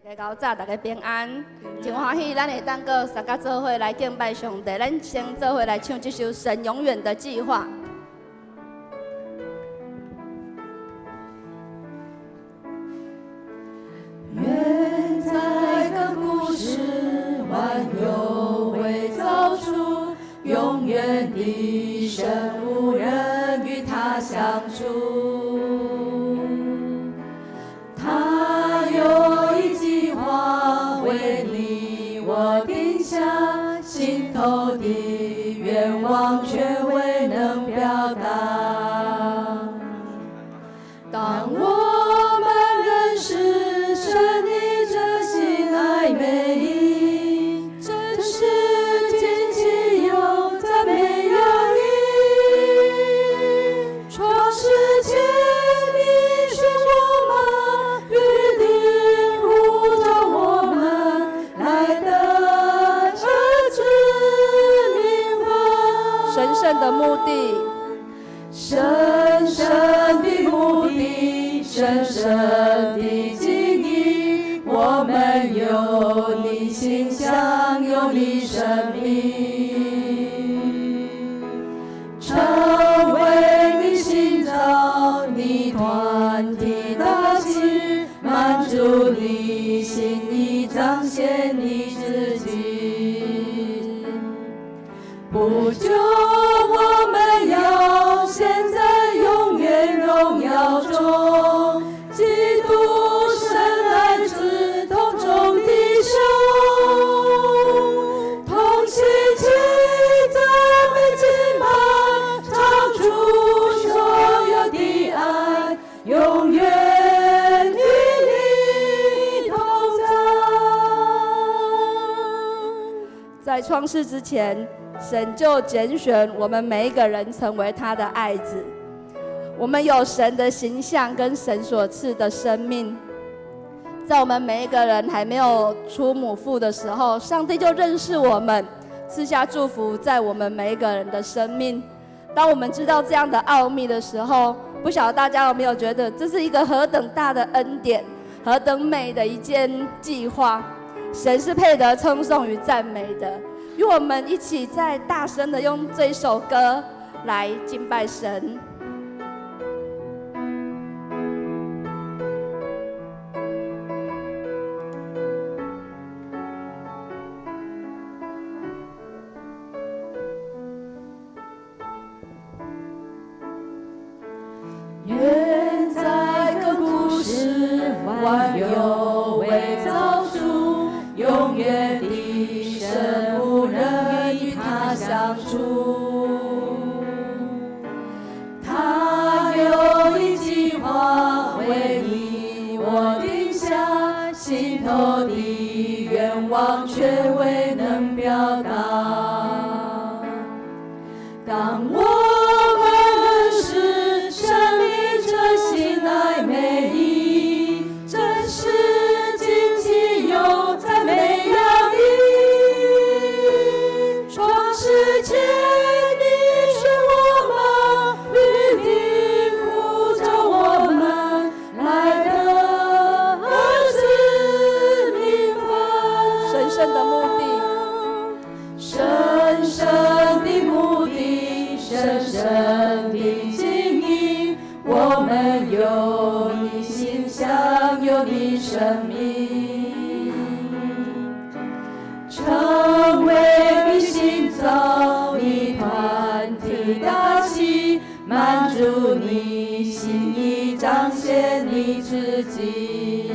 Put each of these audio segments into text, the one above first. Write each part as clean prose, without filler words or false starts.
大家早，大家平安，真歡喜，咱會當閣三家做伙來敬拜上帝。咱先做伙來唱這首《神永遠的計劃》。遠在亙古時，萬有未造出，永遠的神無人與他相處。他有一計劃為你我定下，心頭的願望卻未能表達。當我們認識神的這心愛美意，真是驚奇又讚美揚溢。創世前你選我們，預定呼召我們來得兒子名分。神聖的目的，神聖的目的，神聖的旨意，我們有你形象，有你生命，成為你新造，你團體大器，滿足你心意，彰顯你自己。不久我們要顯在永遠榮耀中，基督神愛子同眾弟兄，同心齊讚美敬拜，唱出所有的愛，永遠與你同在。在創世之前，神就揀選我們每一個人成為他的愛子。我們有神的形象跟神所賜的生命，在我們每一個人還沒有出母腹的時候，上帝就認識我們，賜下祝福在我們每一個人的生命。當我們知道這樣的奧秘的時候，不曉得大家有沒有覺得這是一個何等大的恩典，何等美的一件計劃？神是配得稱頌與讚美的。與我們一起再大聲的用這首歌來敬拜神。遠在亙古時，萬有未造出，永遠的神無人與他相處。他有一計劃為你我定下，心頭的願望卻未能表達。當我們認識神的這心愛美意，真是驚奇又讚美揚溢。創世前你選我們，預定呼召我們來得兒子名分。神聖的目的，神聖的目的，神聖的旨意，我們有你形象，有你生命，自己。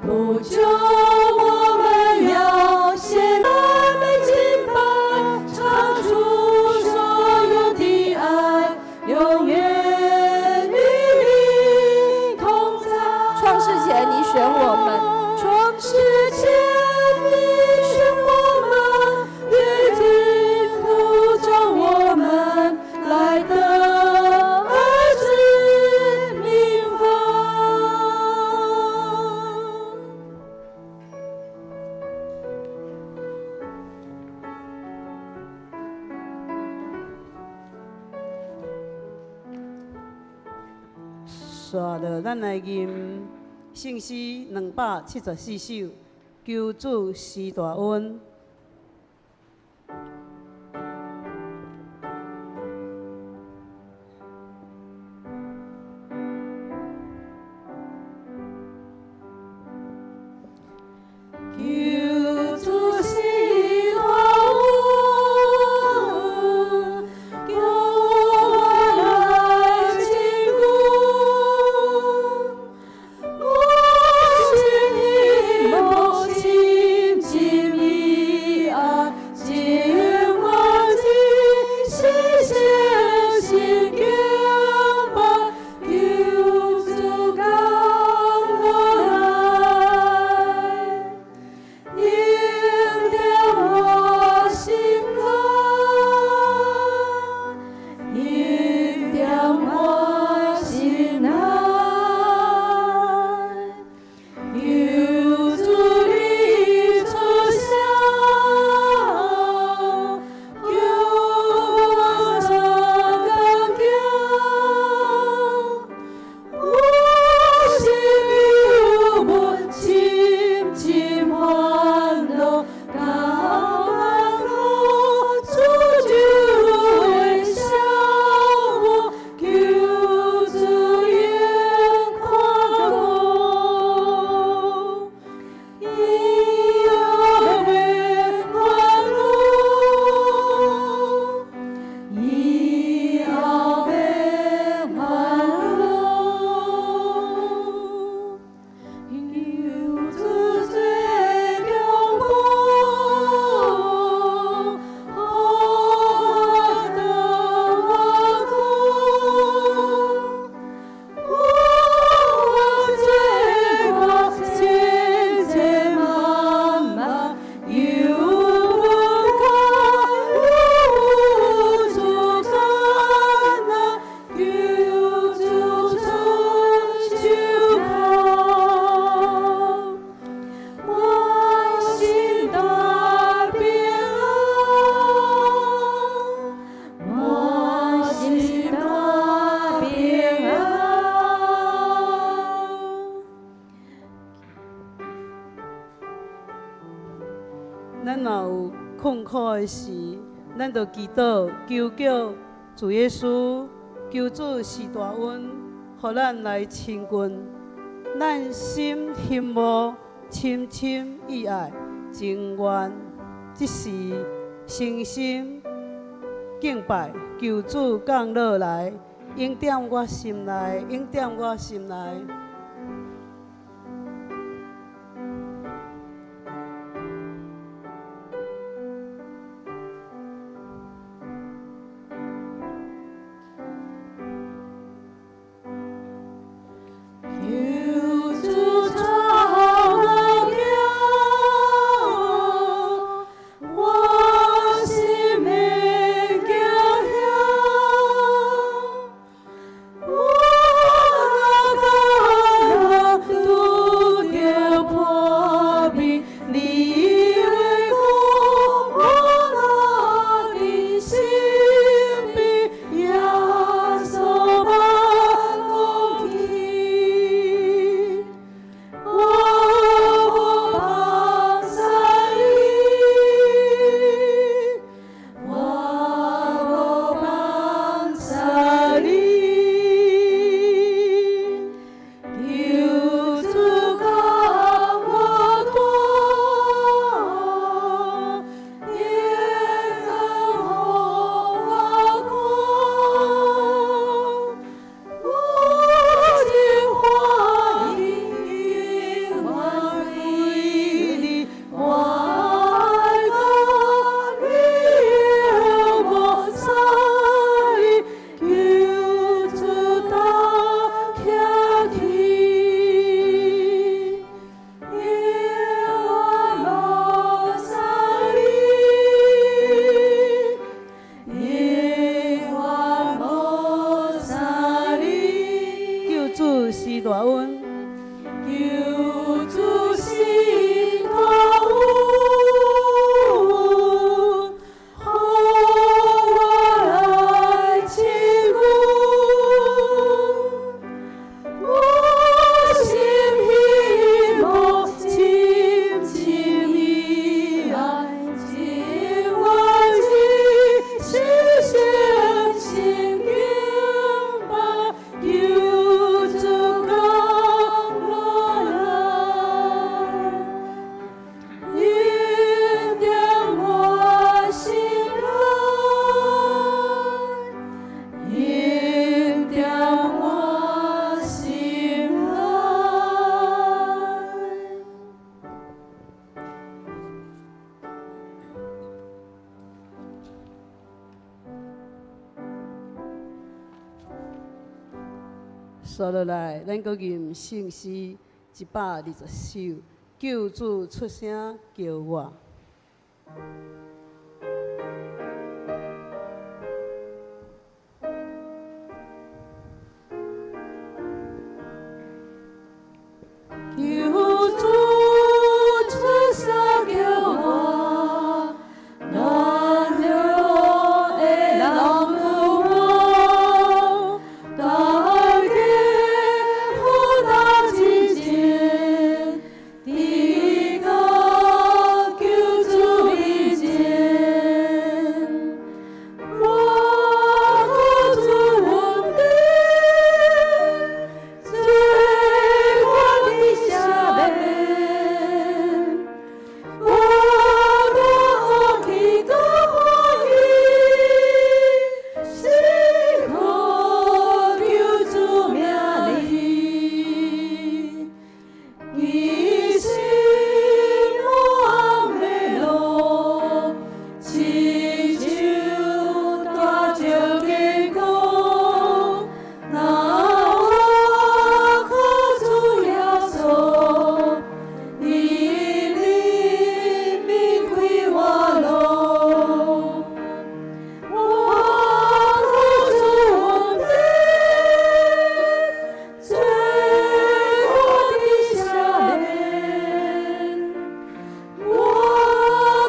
不久我們要獻讚美敬拜，唱出所有的愛，永遠與你同在。創世前你選我們，創世前你選我們，預定呼召我們來得兒子名分。紲落，咱來吟聖詩274首，求主施大恩。求主施大恩，叫我來親近。我心慕親近你愛，情願一世誠心敬拜，求主降我來，恩典我心內，恩典我心內。求主你出聲，叫我相剛強。我心有無深深歡樂，感恩主就會笑我，求主眼看顧，以後免煩惱，以後免煩惱。求主做強保，予我得我苦。我罪過千千萬萬，猶不堪無主艱難，求主伸手靠。我心大平安，我心大平安。咱若有困苦的時，咱就祈禱，求叫主耶穌，求主施大恩，予咱來親近。咱心欣慕，深深意愛，情願這時誠心敬拜，求主降落來，恩典我心內，恩典我心內。求主帶我行，我心免驚嚇。我若紲落來，咱閣吟聖詩120首，救主出聲叫我。救主出聲叫我，軟弱的人有我，大家好大真情，伫到救主面前，我靠主恩典，罪我的赦免，我大福氣閣歡喜，是靠救主名字，伊是無暗的路，親像大石堅固，若我靠主耶穌，伊憐憫開我路，我靠主恩典，罪我的赦免，我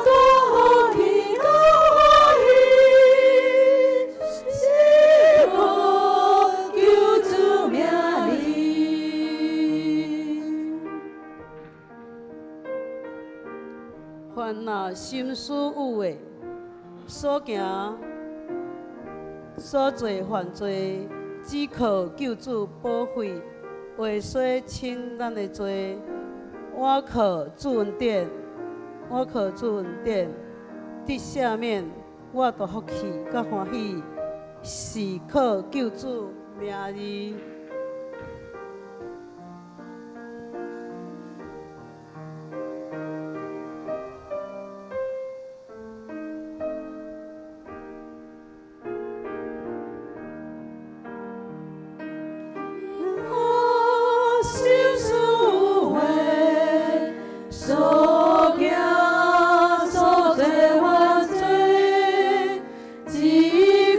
大福氣閣歡喜，是靠救主名字。凡若心思有的，所行所做犯罪，只靠救主寶血，會洗清咱的罪。我靠主恩典，我靠主恩典，得赦免，我大福氣佮歡喜，是靠救主名字。我心思有的，所行所做犯罪，只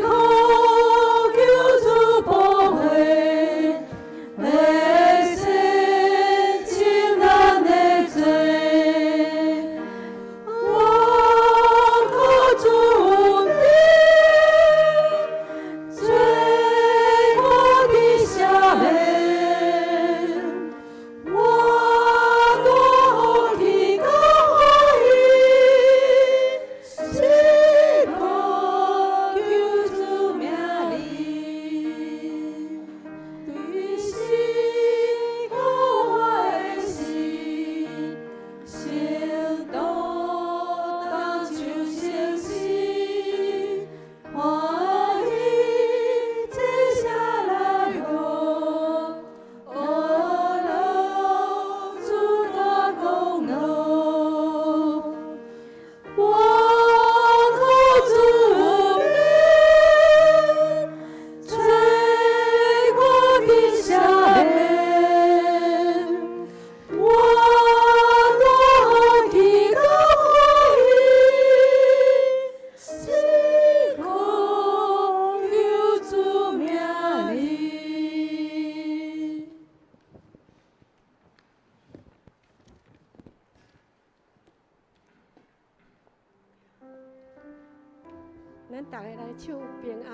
靠救主寶血，會洗清咱的罪。我靠主恩典，罪我的赦免，我大福氣閣歡喜，是靠救主名字，對死靠我的心，成道當像聖詩，歡喜這下來好，學了主大功勞。我靠主恩典，罪我的赦免，我大福氣閣歡喜，是靠救主名字。咱逐个來唱平安。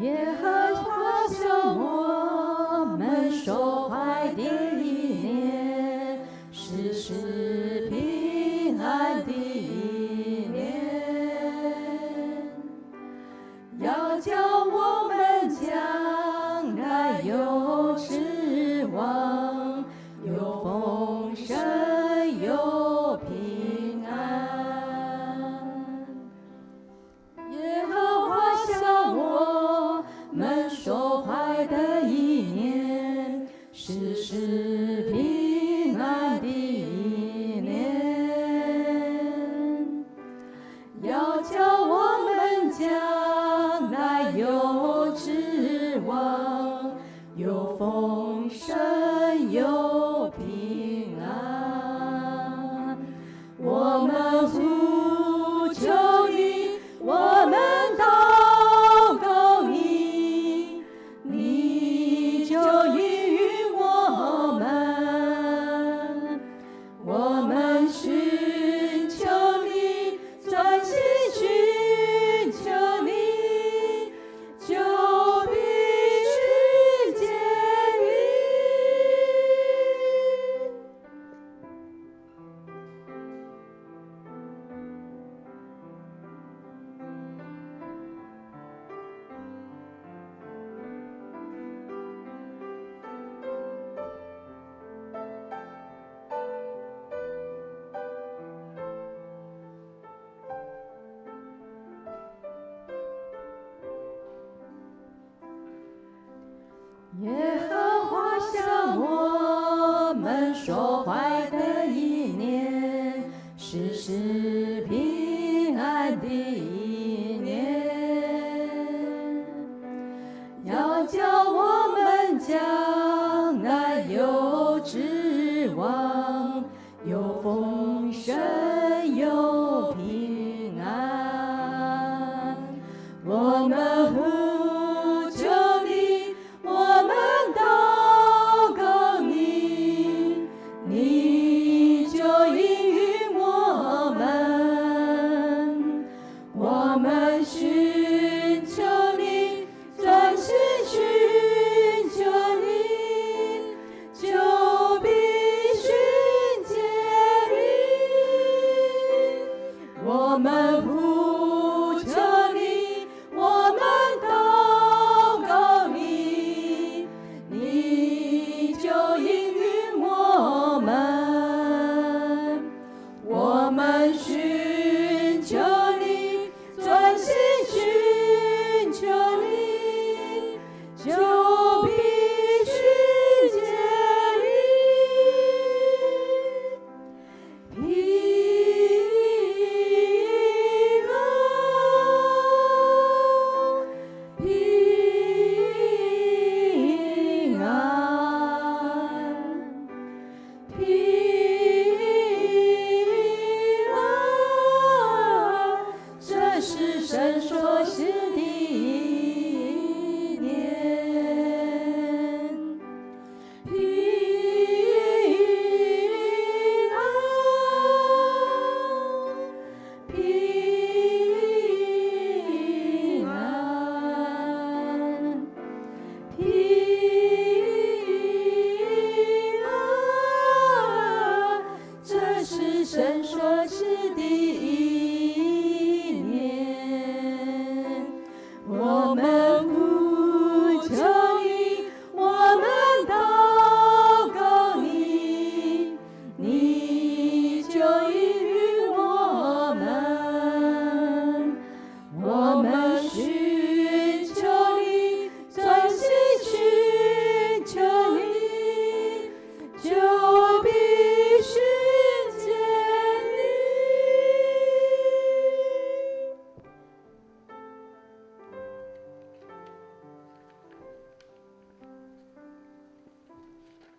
耶和華向我們所懷的意念，是賜平安的意念，要叫我們將來有指望，有豐盛，有平安。是赐平安的一年，要叫我們將來有指望，有豐盛，有平安。我們呼求你，我們禱告你，你就應允我們。我們尋求你，專心尋求你，就必尋見你。耶和華向我們所懷的意念，是賜平安的一年，要叫我們將來有指望，有豐盛，有平安。我們呼求你，我們禱告你，你就應允我們。我們尋求你，專心尋求你，就必尋見你。我們呼求你，我們禱告你，你就應允我們。我們尋求你，專心尋求你，就必尋見你。平安，平安，平安，這是神所賜的一年。平安，平安，平安，這是神所賜的一年。我們呼求你，我們禱告你，你就應允我們。我們尋求你，專心尋求你，就必尋見你。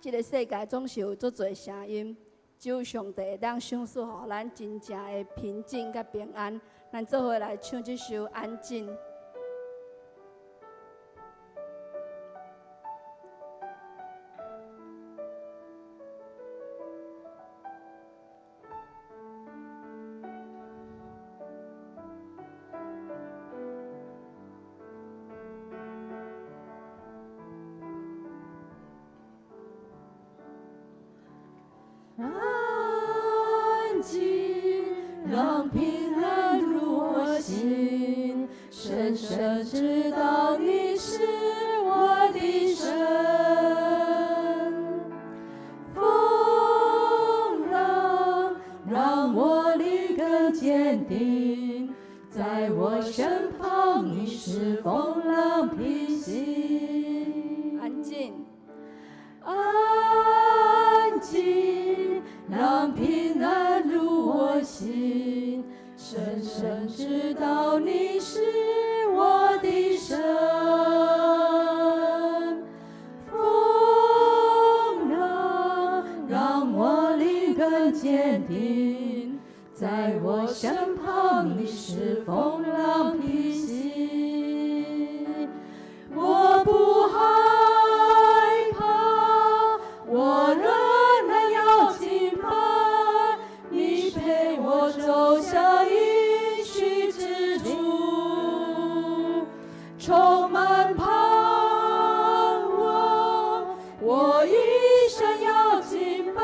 這个世界總是有足濟聲音，只有上帝會當賞賜予咱真正的平靜佮平安。咱做伙來唱這首《安靜》。安靜，讓平安入我心，深深知道你是我的神。風浪讓我靈更堅定，在我身旁，你使風浪平息。安靜。安更堅定，在我身旁，你使風浪平息。我不害怕，我仍然要敬拜，你陪我走向應許之處，充滿盼望。我一生要敬拜，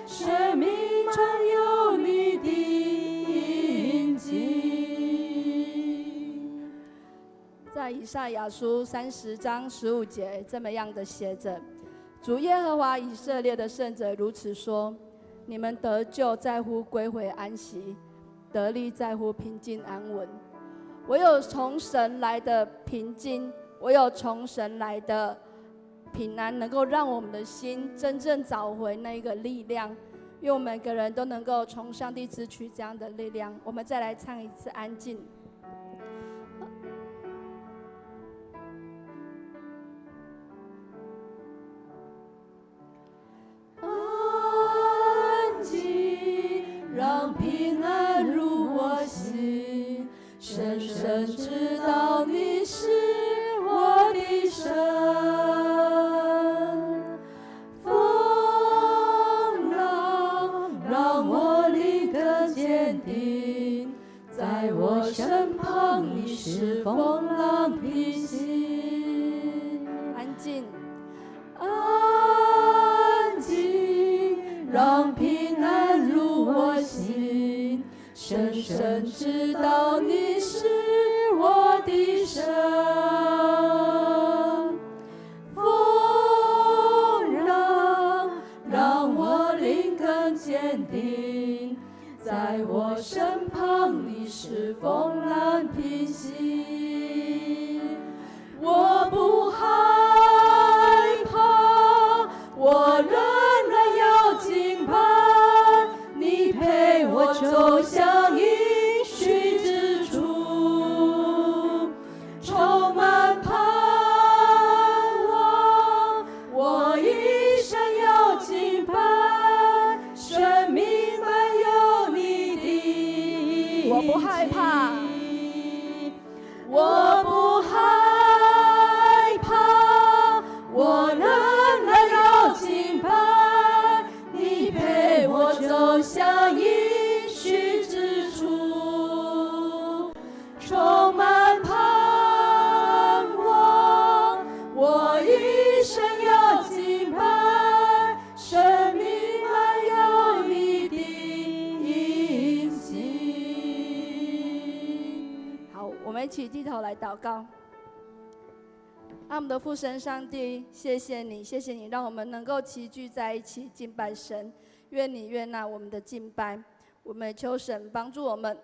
生命中有你的印記。在以賽亞書30章15節這麼樣的寫着：主耶和華以色列的聖者如此說：你們得救在乎歸回安息，得力在乎平靜安穩。唯有從神來的平靜，唯有從神來的平安，能夠讓我們的心真正找回那個力量。願我們每個人都能夠從上帝支取這樣的力量。我們再來唱一次《安靜》。安靜，讓平安入我心，深深知道你是我的神。風浪讓我靈更堅定，在我身旁，你使風浪平息。安靜，安靜，讓平安入我心，深深知道你是我的神。風浪讓我靈更堅定，在我身旁，你使風浪平息。我不害怕，我仍然要敬拜，你陪我走向應許之處，充滿盼望。我一生要敬拜，生命滿有你的印記。我不害怕，我不害怕，我仍然要敬拜，你陪我走向應許之處，充滿盼望。我一生要敬拜，生命滿有你的印記。好，我們一起低頭來禱告。愛我們的父神上帝，謝謝你，謝謝你，讓我們能夠齊聚在一起敬拜神。願你悅納我們的敬拜。我們求神幫助我們，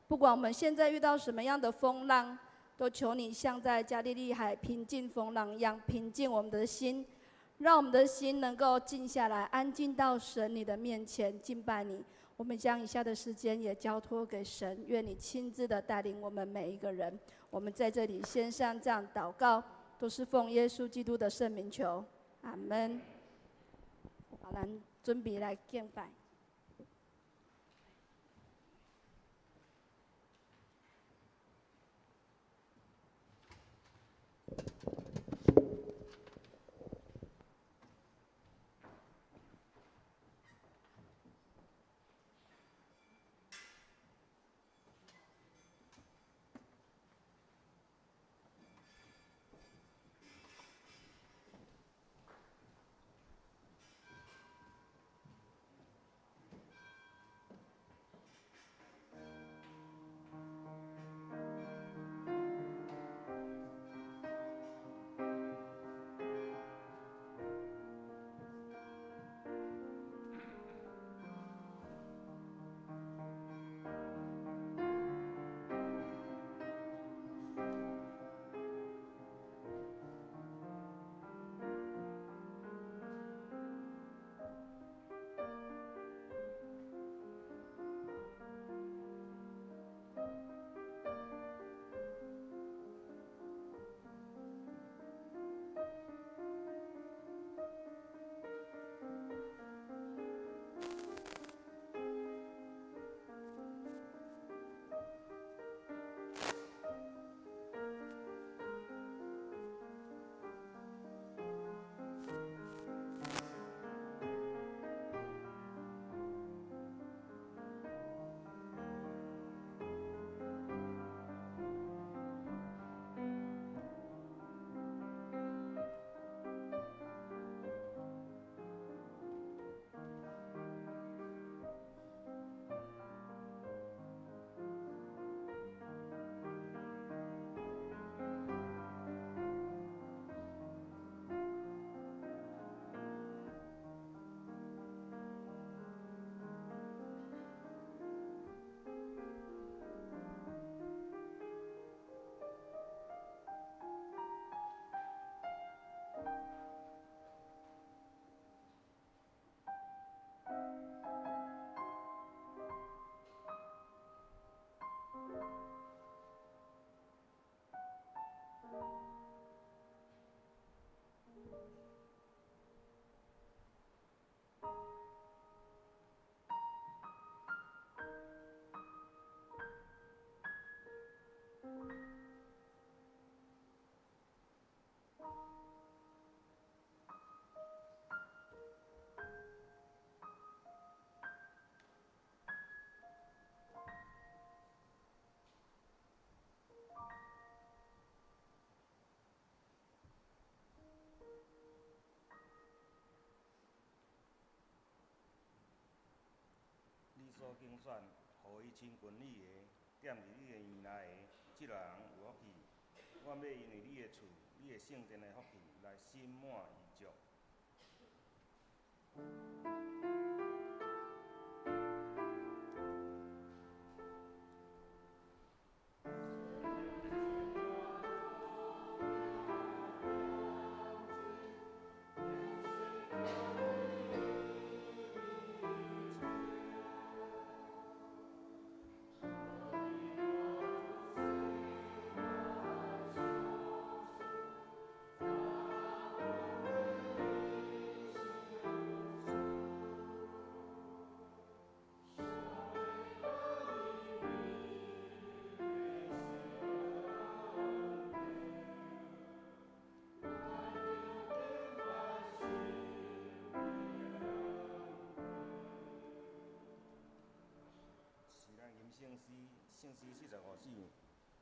不管我們現在遇到什麼樣的風浪，都求你像在加利利海平靜風浪一樣，平靜我們的心，讓我們的心能夠靜下來，安靜到神你的面前敬拜你。我們將以下的時間也交託給神，願你親自的帶領我們每一個人。我們在這裡獻上這樣禱告，都是奉耶穌基督的聖名求，阿門。好，咱準備來敬拜。所拣选，予伊亲近你的，踮伫你的院内的，這类人有福气。我欲因為你的厝、你的聖殿的福氣，來心滿意足。聖詩，聖詩45首，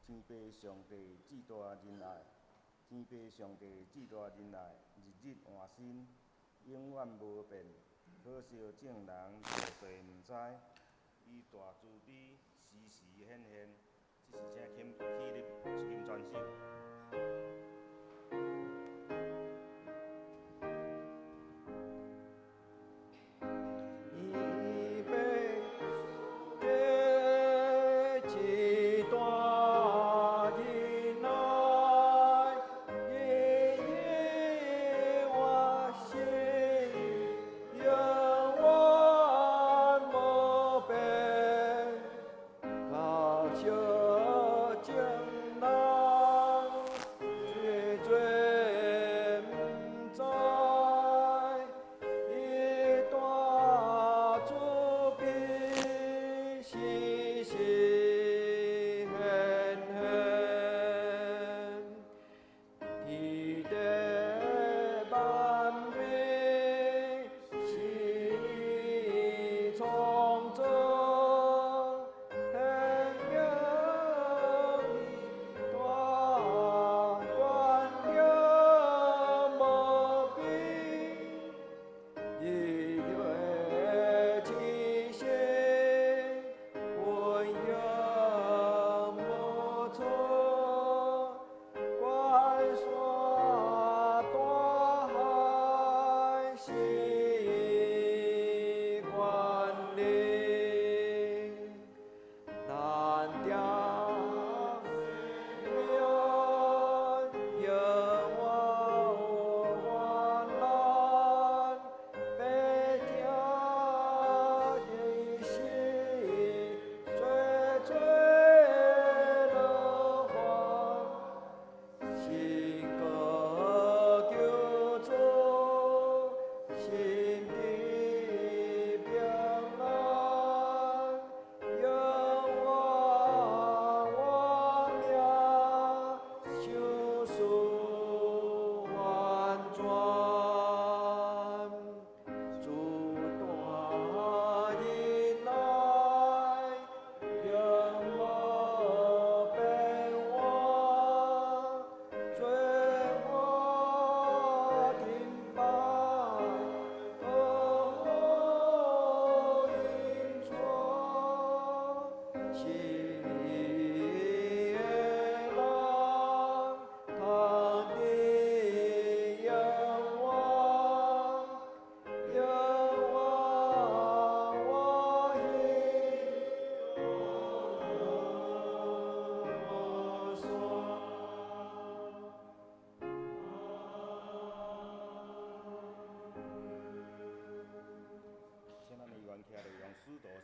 天父上帝至大仁愛，天父上帝至大仁愛，日日換新，永遠無變。可惜眾人做做毋知，伊大慈悲，時時顯現。這是請起立金全首。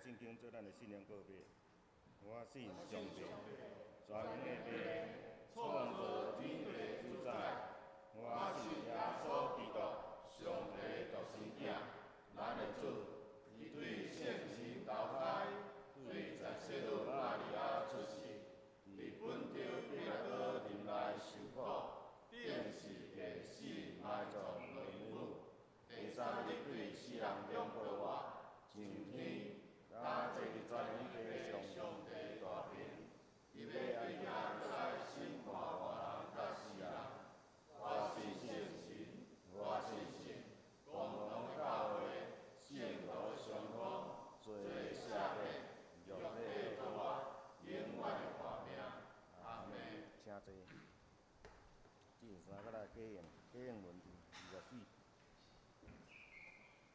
聖經做咱的信仰告白。我信上帝，全能的父，創造天地主宰。我信耶穌基督，上帝獨生子，咱的主。伊對聖神投胎，對在洗禮瑪利亞出世，佇本丟彼拉多任內受苦，釘十字架死埋葬落地府，第三日對死人中復活，上天。他坐佇全能的上帝大爿，伊欲對遐來審判活人佮死人。我信聖神，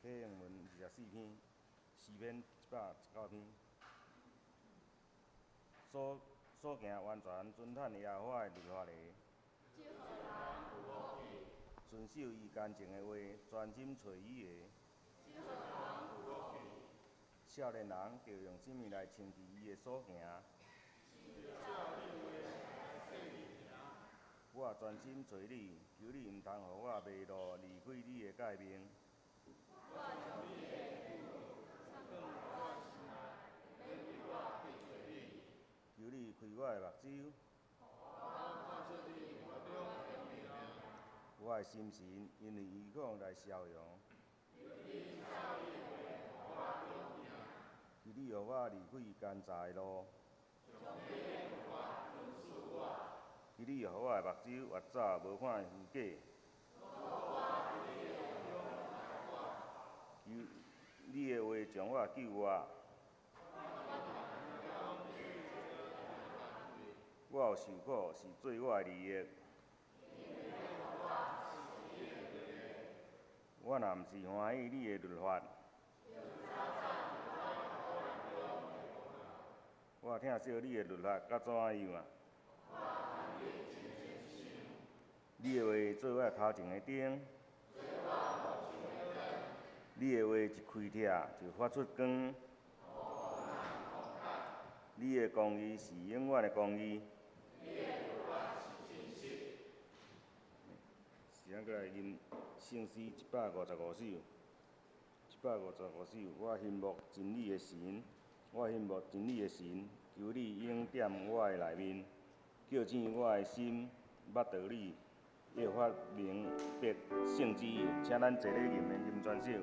體行文24篇，詩篇109篇。所行完全遵趁耶和華的律法的，遵守伊乾淨的話，專心揣伊的。少年人著用啥物來清治伊的所行？我專心揣你，求你毋通予我迷路，離開你的誡命。求你開我的目睭，我的心神因為依靠來逍遙。求你予我離開奸詐的路。求你予我的目睭越走無看虛假。求你的話將我救活。我有受苦，是做我的利益。我若毋是歡喜你的律法，我疼惜你的律法，甲怎樣啊？你的話做我頭前的燈，你的話一開拆就發出光。你的公義是永遠的公義。時間過來吟聖詩155首，155首，我欣慕真理的神，我欣慕真理的神，求你永踮我的內面，叫醒我的心，捌道理，會發明白聖旨意，請咱坐咧吟的吟全首。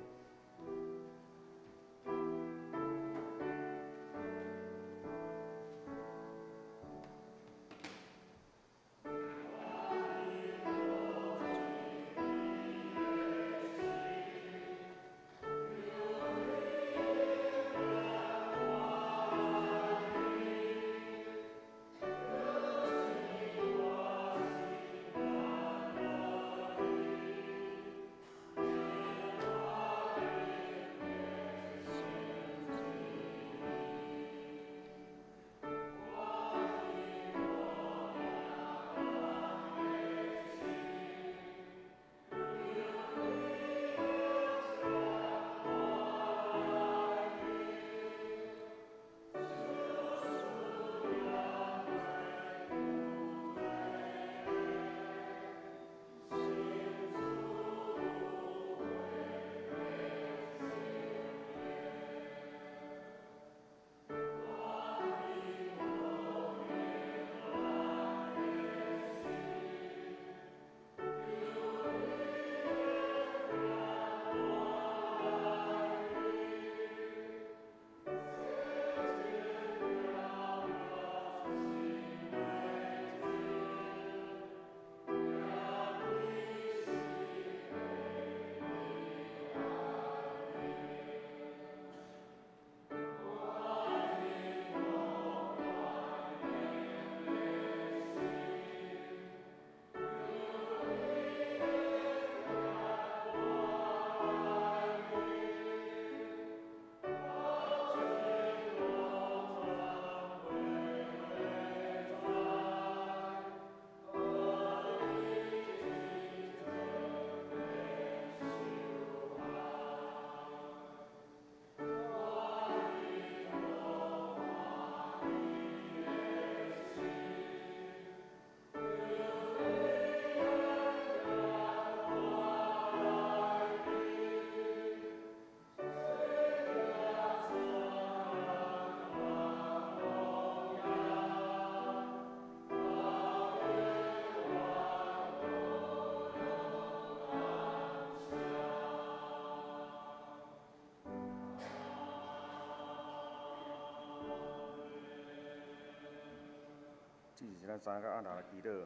這是咱三個暗頭來祈禱，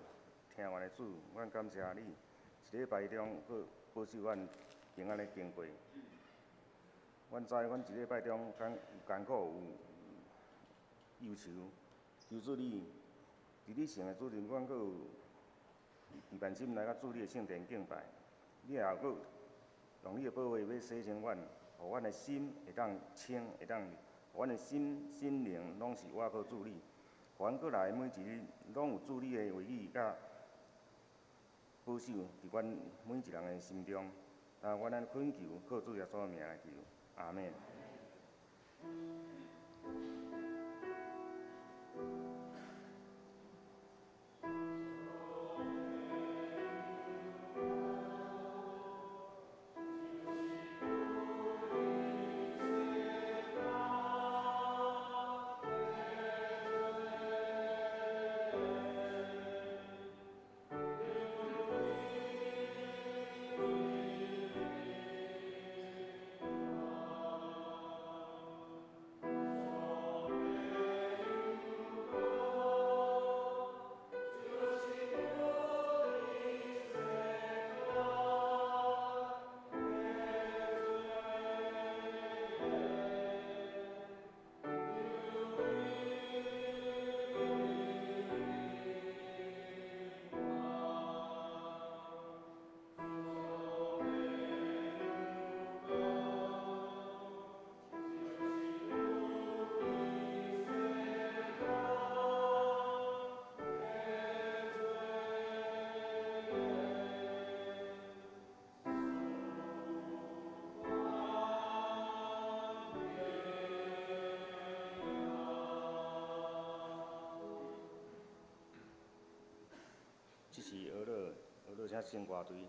聽完的主，阮感謝你，一禮拜中閣保守阮平安的經過。阮知阮一禮拜中艱有艱苦有憂愁，求主你，佇你聖的主日，阮閣有期盼心來到主你的聖殿敬拜。你也閣用你的寶血欲洗淨阮，予阮的心會當清，會當，予阮的心心靈攏是倚靠主你，予阮過來每一日攏有主你的話語佮保守佇阮每一人的心中。啊，阮按呢懇求，靠主耶穌的名來求，阿們。這是俄勒，俄勒請聖歌隊。耶。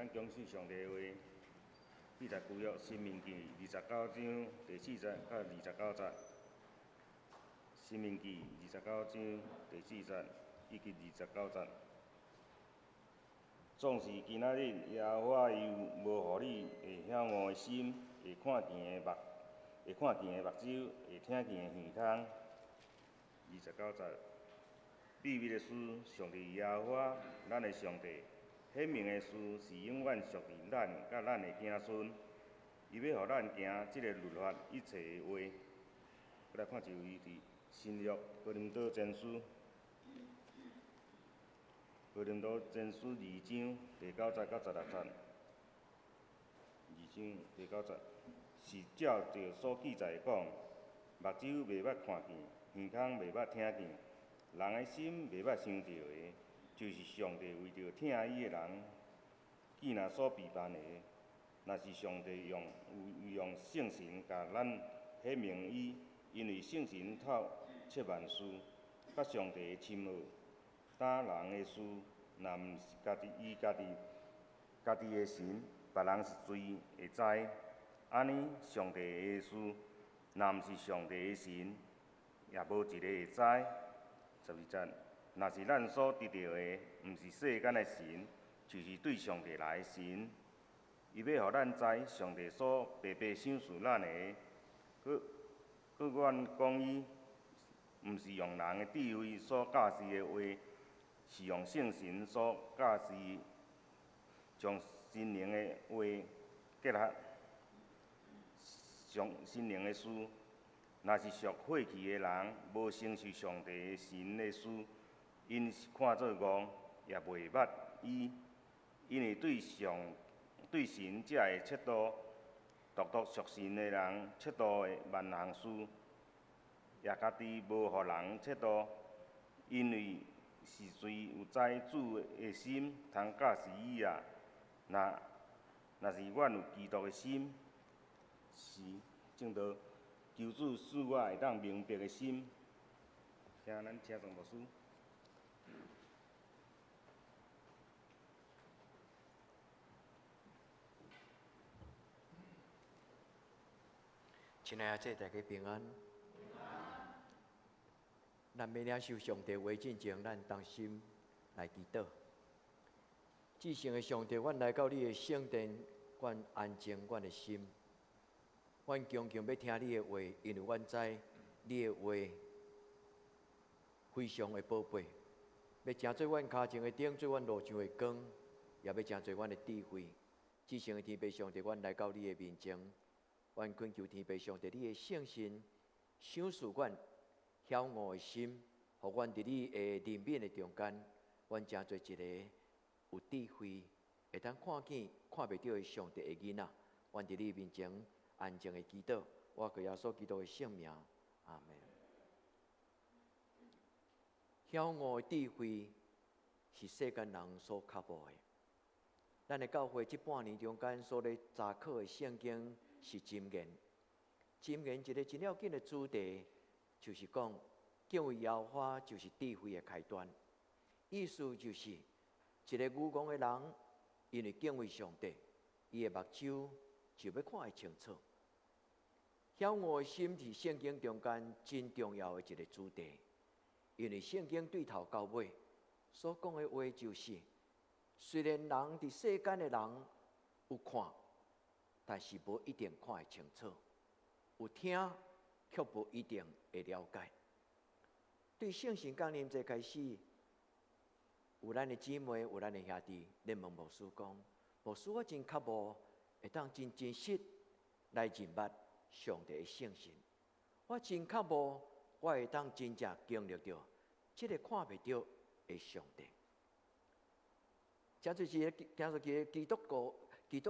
咱恭信上帝的话，记载旧约申命记29章第四节到29节。申命记二十九章第四节以及29节。总是今仔日，耶和华伊无予你会晓悟的心，会看见的目，会看见的目睭，会听见的耳孔。29节，秘密的事，上帝耶和华咱的上帝显明的事，是永远属伫咱佮咱的子孙。伊欲予咱行这个律法一切的话。阁来看一位伫新约哥林多前书，哥林多前书二章第九节到16节。二章第九节是照著所记载讲，目睭袂捌看见，耳孔袂捌听见，人的心袂捌想著的，就是上帝为著疼伊的人，既若所备办的。若是上帝用用圣神共咱显明伊，因为圣神透彻万事，佮上帝的深奥。当人的事，若毋是家己伊家己家己的神，别人是谁会知？按呢，上帝的事，若毋是上帝的神，也无一个会知。12节，若是咱所得著的，毋是世间的神，就是对上帝来的神。伊欲予咱知上帝所白白赏赐咱的，阁阁阮讲伊，毋是用人的智慧所教示的话，是用圣神所教示，将心灵的话结合上心灵的事。若是属血气的人，无承受上帝神的事，𪜶是看做戆，也袂捌伊，因为对上对神才会测度，独独属神的人测度的万项事，也家己无予人测度，因为是谁有知主的心，通教示伊啊？若若是阮有基督的心，是证道求主赐我会当明白的心。请咱请庄牧师。亲爱的，大家平安。咱欲领受上帝话进前，咱同心来祈祷。至圣的上帝，阮来到你的圣殿，阮安静阮的心，阮强强欲听你的话，因为阮知你的话非常的宝贝，欲成做阮跤前的灯，做阮路上的光，也欲成做阮的智慧。至圣的天父上帝，阮来到你的面前，阮恳求天父上帝，你的圣神赏赐阮晓悟的心，予阮伫你的怜悯的中间，阮成做一个有智慧，会当看见看袂著的上帝的囡仔。阮伫你面前安静的祈祷，我靠耶稣基督的圣名，阿们。晓悟的智慧是世间人所较无的。咱的教会这半年中间所咧查考的圣经是箴言。箴言一个真要紧的主题，就是讲敬畏耶和华就是智慧的开端。意思就是，一个愚戆的人，因为敬畏上帝，伊的目睭就欲看会清楚。晓悟的心是圣经中间真重要的一个主题，因为圣经对头到尾所讲的话就是，虽然人伫世间的人有看，但是无一定看会清楚；有听，却无一定会了解。对圣神降临节开始，有咱的姊妹，有咱的兄弟，咧问牧师讲：牧师，我真渴慕会当真真实来认捌上帝的圣神。我真渴慕，我会当真正经历著这个看袂著的上帝。这就是行出去基督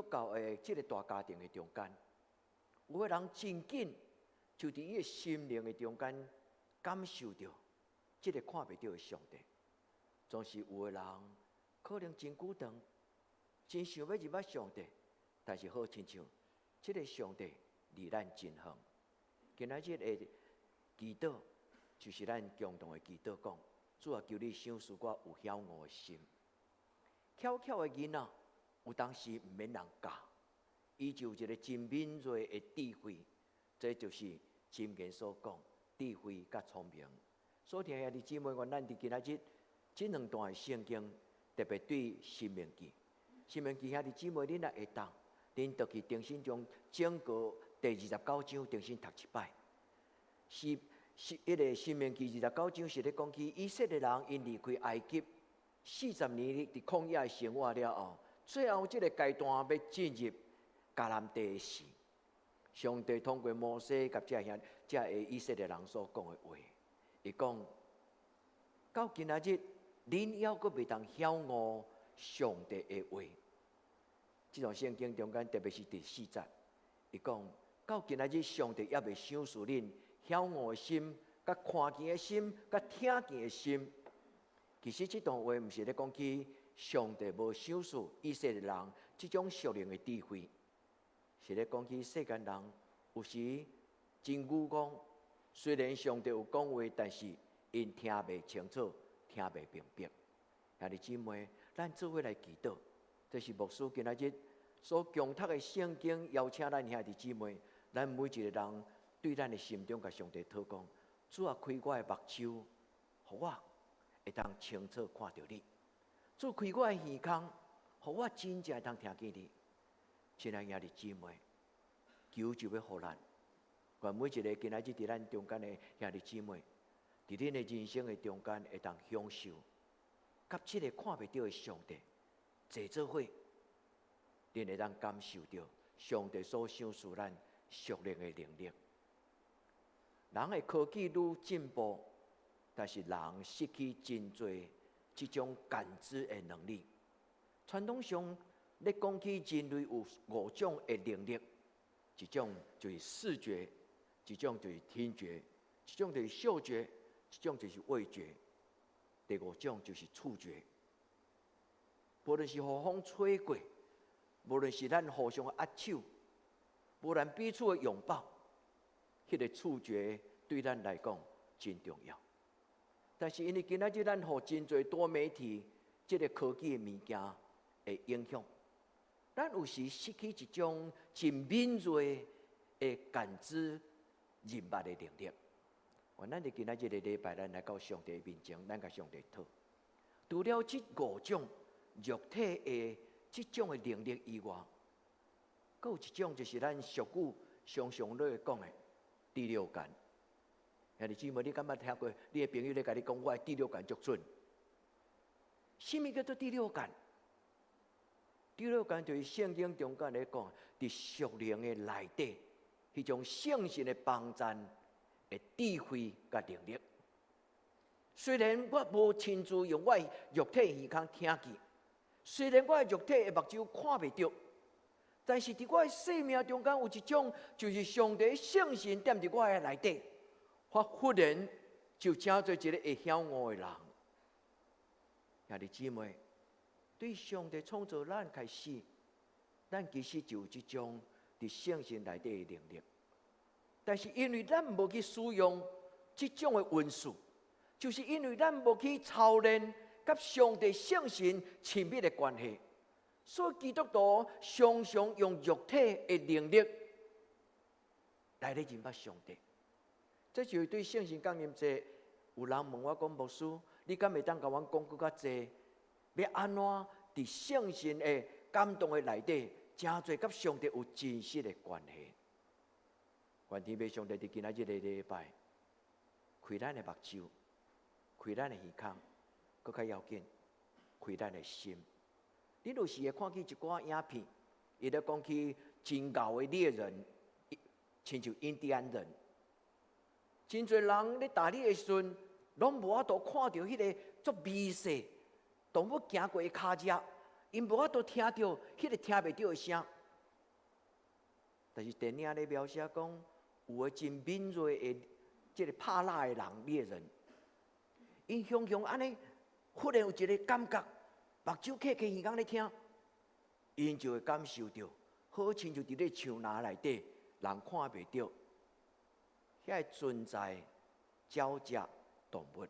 教的这个大家庭的中间，有的人真紧就伫伊的心灵的中间感受著这个看袂著的上帝。总是有的人可能真久长，真想欲认捌上帝，但是好亲像这个上帝离咱真远。今仔日的祈祷就是咱共同的祈祷，讲主啊，求你赏赐我有晓悟的心。巧巧的囡仔，有當時毋免人教，伊就有一个真敏銳的智慧，這就是箴言所講智慧佮聰明。所以兄弟姊妹，願咱佇今仔日這兩段的聖經，特別對申命記，申命記兄弟姊妹，恁若會當，恁就去重新將整個第二十九章重新讀一擺。是是，彼个申命記二十九章是咧講起以色列人𪜶離開埃及四十年佇曠野的生活了後，最後這个階段欲進入迦南地的時，上帝通過摩西佮這兄這个以色列人所講的話，伊講到今仔日，恁猶閣袂當曉悟上帝的話。這段聖經中間，特別是第四節，伊講到今仔日，上帝猶未賞賜恁曉悟的心、佮看見的心、佮聽見的心。其實這段話毋是咧講起上帝無賞賜以色列人這種屬靈的智慧，是咧講起世間人有時真愚戇，雖然上帝有講話，但是𪜶聽袂清楚，聽袂明白。兄弟姊妹，咱做伙來祈禱。這是牧師今仔日所強讀的聖經，邀請咱兄弟姊妹，咱每一个人對咱的心中共上帝禱講：主啊，開我的目睭，予我會當清楚看著你；主開我的耳孔，予我真正會當聽見你。親愛兄弟姊妹，求就欲予咱，願每一个今仔日佇咱中間的兄弟姊妹，佇恁的人生的中間會當享受，佮這个看袂著的上帝坐做伙，恁會當感受著上帝所賞賜咱屬靈的能力。人的科技愈進步，但是人失去真濟這種感知的能力。傳統上咧講起人類有五種的能力，一種就是視覺，一種就是聽覺，一種就是嗅覺，一種就是味覺，第五種就是觸覺。無論是予風吹過，無論是咱互相握手，無論彼此的擁抱，彼个觸覺對咱來講真重要。但是因為今仔日咱予真濟多媒體這个科技的物件的影響，咱有時失去一種真敏銳的感知人物的能力。願咱佇今仔日个禮拜，咱來到上帝面前，咱共上帝討。除了這五種肉體的這種的能力以外，閣有一種就是咱俗語常常咧講的第六感。兄弟姊妹，你敢捌聽過？你的朋友咧共你講，我的第六感足準。啥物叫做第六感？第六感就是聖經中間咧講，佇屬靈的內底，彼種聖神的幫贊的智慧佮能力。雖然我無親自用我的肉體耳孔聽見，雖然我的肉體的目睭看袂著，但是佇我的生命中間有一種，就是上帝聖神踮佇我的內底，我忽然就成做一个會曉悟的人。兄弟姊妹，對上帝創造咱開始，咱其實就有這種佇聖神內底的能力。但是因為咱無去使用這種的恩賜，就是因為咱無去操練佮上帝聖神親密的關係，所以基督徒常常用肉體的能力來咧認捌上帝。這就是對聖神降臨節，有人問我講，牧師，你敢會當共阮講閣較濟？欲按怎佇聖神的感動的內底，誠濟佮上帝有真實的關係？願天父上帝佇今仔日个禮拜，開咱的目睭，開咱的耳孔，閣較要緊，開咱的心。你有時會看見一寡影片，伊咧講起真𠢕的獵人，親像印第安人，真濟人咧打獵的時陣，攏無法度看著彼个足微細動物行過的跤跡，𪜶無法度聽著彼个聽袂著的聲。但是電影咧描寫講，有个真敏銳的這个拍獵的人獵人，𪜶雄雄按呢，忽然有一个感覺，目睭瞌起耳孔咧聽，𪜶就會感受著，好親像佇咧樹林內底，人看袂著，遐个存在鳥隻動物。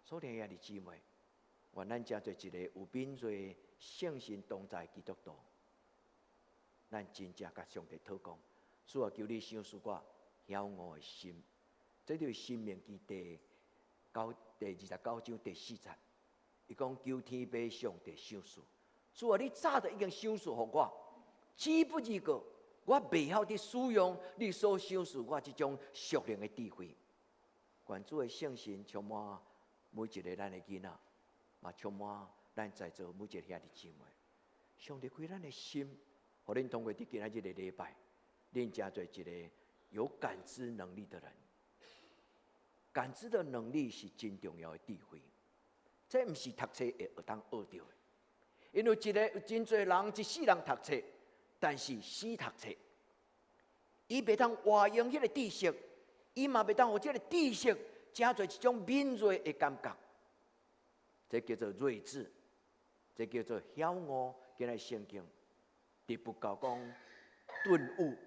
所以兄弟姊妹，願咱成做一個有敏銳聖神同在基督徒。咱真正共上帝禱告，主啊，求你賞賜我曉悟的心。這就是申命記第29章第4節。伊講求天父上帝賞賜，主啊，你早就已經賞賜予我，只不過我袂曉得使用你所賞賜我這種屬靈的智慧。願主的聖神充滿每一个咱的囡仔，嘛充滿咱在座每一个兄弟姊妹。上帝開咱的心，予恁通過佇今仔日的禮拜，恁成做一个有感知能力的人。感知的能力是真重要的智慧，這毋是讀冊會當學著的。因為一个真濟人一世人讀冊，但是死讀冊，伊袂當活用彼个知識，伊嘛袂當予這个知識成做一種敏銳的感覺。這叫做睿智，這叫做曉悟。今仔聖經佇佛教講頓悟，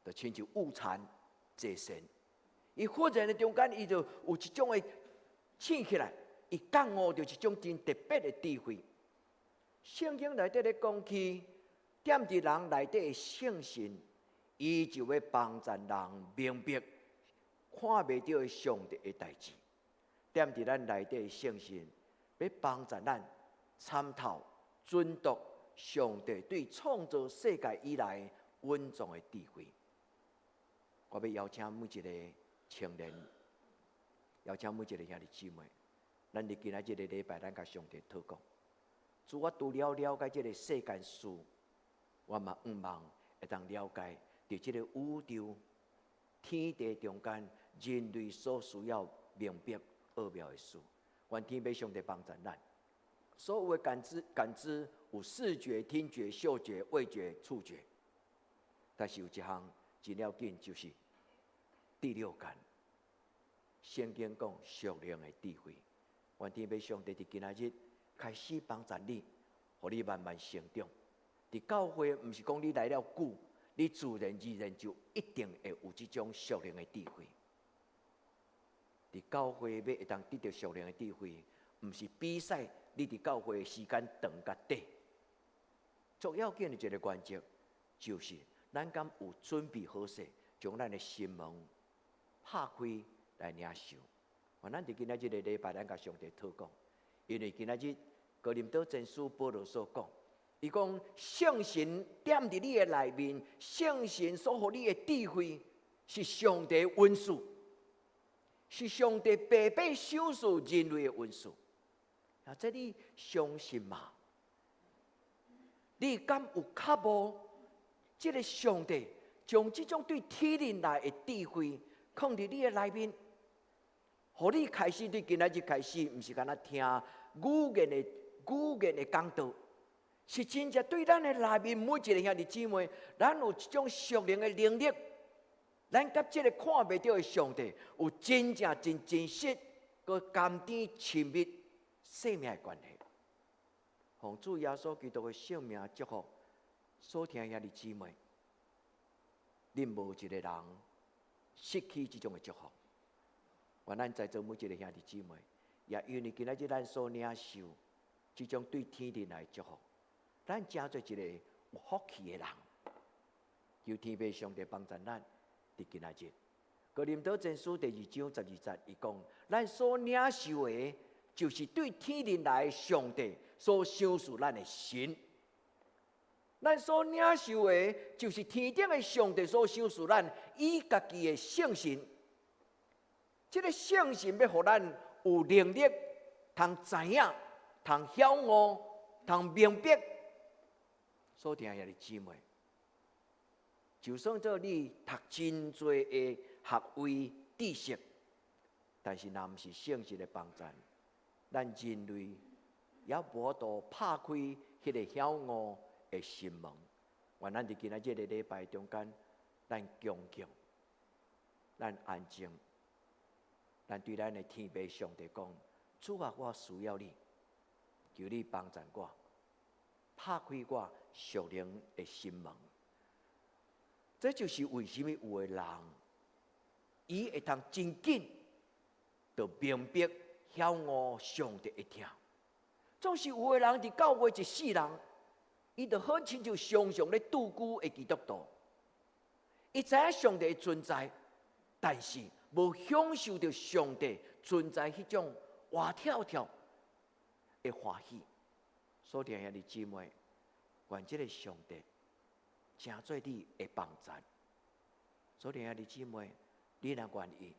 就親像悟禪坐禪。伊忽然的中間，伊就有一種的醒起來，伊覺悟著一種真特別的智慧。聖經內底咧講起，踮佇人內底的聖神，伊就欲幫助人明白看袂著的上帝的代誌。踮佇咱內底的聖神，欲幫助咱參透、忖度上帝對創造世界以來隱藏的智慧。我欲邀請每一个青年，邀請每一个兄弟姊妹，咱佇今仔這个禮拜，咱共上帝禱告。主，我除了了解這个世間事，我嘛向望會當了解，佇這个宇宙天地中間，人類所需要明白奧妙的事。願天父上帝幫助咱。所有的感知，感知有視覺、聽覺、嗅覺、味覺、觸覺，但是有一項真要緊，就是第六感。聖經講屬靈的智慧，願天父上帝佇今仔日開始幫助你，予你慢慢成長。佇教會，毋是講你來了久，你自然而然就一定會有這種屬靈的智慧。佇教會欲會當得著屬靈的智慧，毋是比賽你佇教會的時間長佮短。最要緊的一个原則，就是咱敢有準備好勢，將咱的心門拍開來領受。咱佇今仔這个禮拜，咱共上帝禱告，因為今仔日哥林多前書保羅所講，伊講聖神踮佇你的內面，聖神所予你的智慧是上帝恩賜，是上帝白白賞賜人類的恩賜。啊，這你相信嗎？你敢有渴慕這个上帝將這種對天靈來的智慧放佇你的內面，予你開始對今仔日開始，毋是干焦聽語言的講道，是真正對咱的內面每一个兄弟姊妹，咱有一種屬靈的能力，咱佮這个看袂著的上帝有真正真真實、閣甘甜親密生命的關係。奉主耶穌基督的聖名祝福所聽兄弟姊妹，恁無一个人失去這種的祝福。願咱在座每一个兄弟姊妹，也因為今仔日咱所領受這種對天靈來的祝福，咱成做一個有福氣的人。求天父上帝幫助咱，佇今仔日。哥林多前書第2章12節，伊講：咱所領受的，就是對天靈來的上帝所賞賜咱的神。咱所領受的，就是天頂的上帝所賞賜咱伊家己的聖神。這个聖神欲予咱有能力，通知影，通曉悟，通明白。所聽兄弟姊妹，就算做你讀真濟的學位知識，但是若毋是聖神的幫助，咱人類也無法度拍開彼个曉悟的心門。願咱佇今仔這个禮拜中間，咱恭敬，咱安靜，咱對咱的天父上帝講：主啊，我需要你，求你幫助我，拍開我屬靈的心門。這就是為啥物有的人，伊會當真緊，就明白曉悟上帝的疼。總是有的人佇教會一世人，伊就好親像常常咧度孤的基督徒，伊知影上帝的存在，但是無享受著上帝存在彼種活跳跳的歡喜。所以兄弟姊妹，願這个上帝成做你的幫贊。所以兄弟姊妹，你若願意，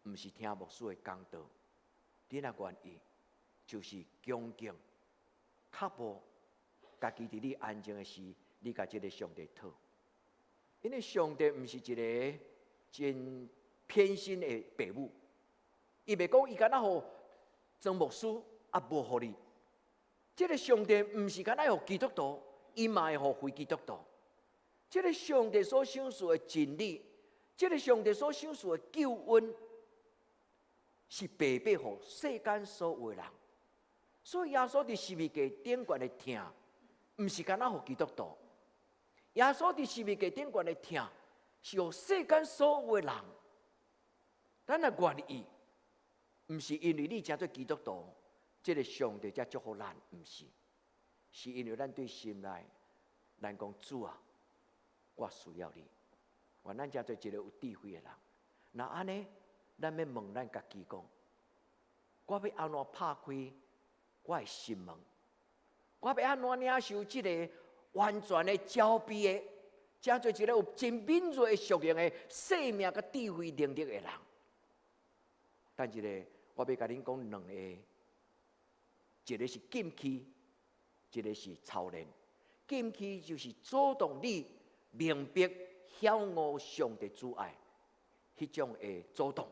毋是聽牧師的講道，你若願意，就是恭敬、腳步，家己佇你安靜的時，你共這个上帝討。因為上帝毋是一个真偏心的父母，伊袂講伊敢若予曾牧師啊，無予你。這个上帝毋是干焦予基督徒，伊嘛會予非基督徒。這个上帝所賞賜的真理，這个上帝所賞賜的救恩，是白白予世間所有的人。所以耶穌佇十字架頂懸的疼，毋是干焦予基督徒。耶穌佇十字架頂懸的疼，是予世間所有的人。咱若願意，毋是因為你成做基督徒，這个上帝才祝福咱，毋是，是因為咱對心內，咱講主啊，我需要你，願咱成做一个有智慧的人。若按呢，咱欲問咱家己講，我欲按怎拍開我的心門？我欲按怎領受這个完全的交備的，成做一个有真敏銳的屬靈的生命佮智慧能力的人？等一下，我欲共恁講兩个，一个是禁區，一个是操練。禁區就是阻擋你明白曉悟上帝慈愛彼種的阻擋。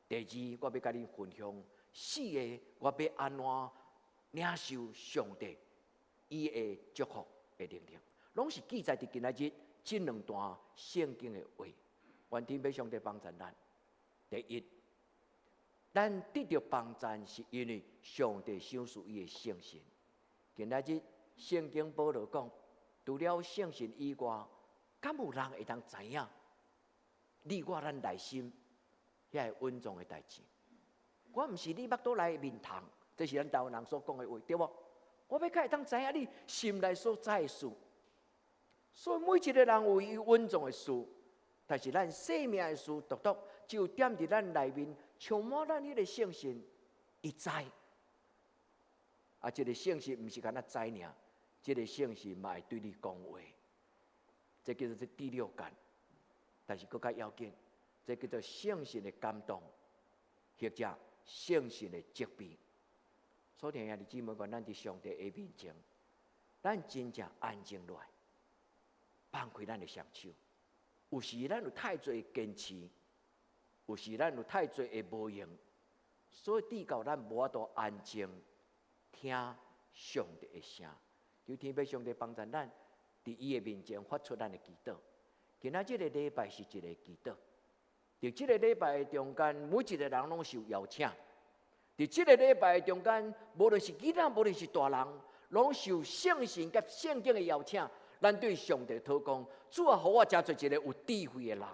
第二，我欲共恁分享四个，我欲按怎領受上帝伊的祝福的能力，攏是記載佇今仔日這兩段聖經的話。願天父上帝幫助咱。第一，咱得著幫贊是因為上帝賞賜伊的聖神。今仔日聖經保羅講，除了聖神以外，敢有人會當知影你我咱內心遐个隱藏的代誌？我毋是你腹肚內的面蟲，這是咱台灣人所講的話，對無？我欲較會當知影你心內所知的事。所以每一个人有伊隱藏的事，但是咱生命的事，獨獨只有踮佇咱內面，充滿咱彼个聖神，伊知。啊，這个聖神毋是干焦知爾，這个聖神嘛會對你講話，這叫做這第六感。但是閣較要緊，這叫做聖神的感動，或者聖神的責備。所以兄弟姊妹，願咱佇上帝的面前，咱真正安靜落來，放開咱的雙手。有時咱有太濟堅持，有時咱有太濟的無閒，所以致到咱無法度安靜聽上帝的聲。求天父上帝幫助咱，佇伊的面前發出咱的祈禱。今仔這个禮拜是一个祈禱，佇這个禮拜中間，每一个人攏受邀請。佇這个禮拜中間，無論是囡仔，無論是大人，攏受聖神佮聖經的邀請。咱對上帝禱告，主啊，予我成做一个有智慧的人，予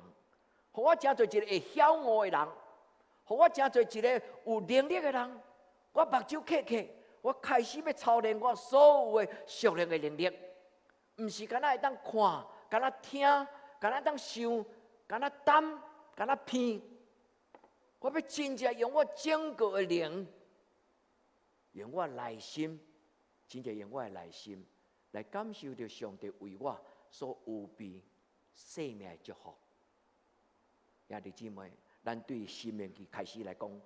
我成做一个會曉悟的人，予我成做一个有能力的人。我目睭瞌瞌，我開始欲操練我所有的屬靈的能力，毋是干焦會當看，干焦聽，干焦當想，干焦擔，干焦鼻。我欲真正用我整個的靈，用我內心，真正用我的內心來感受著上帝為我所預備生命的祝福。兄弟姊妹，咱對申命記開始來講，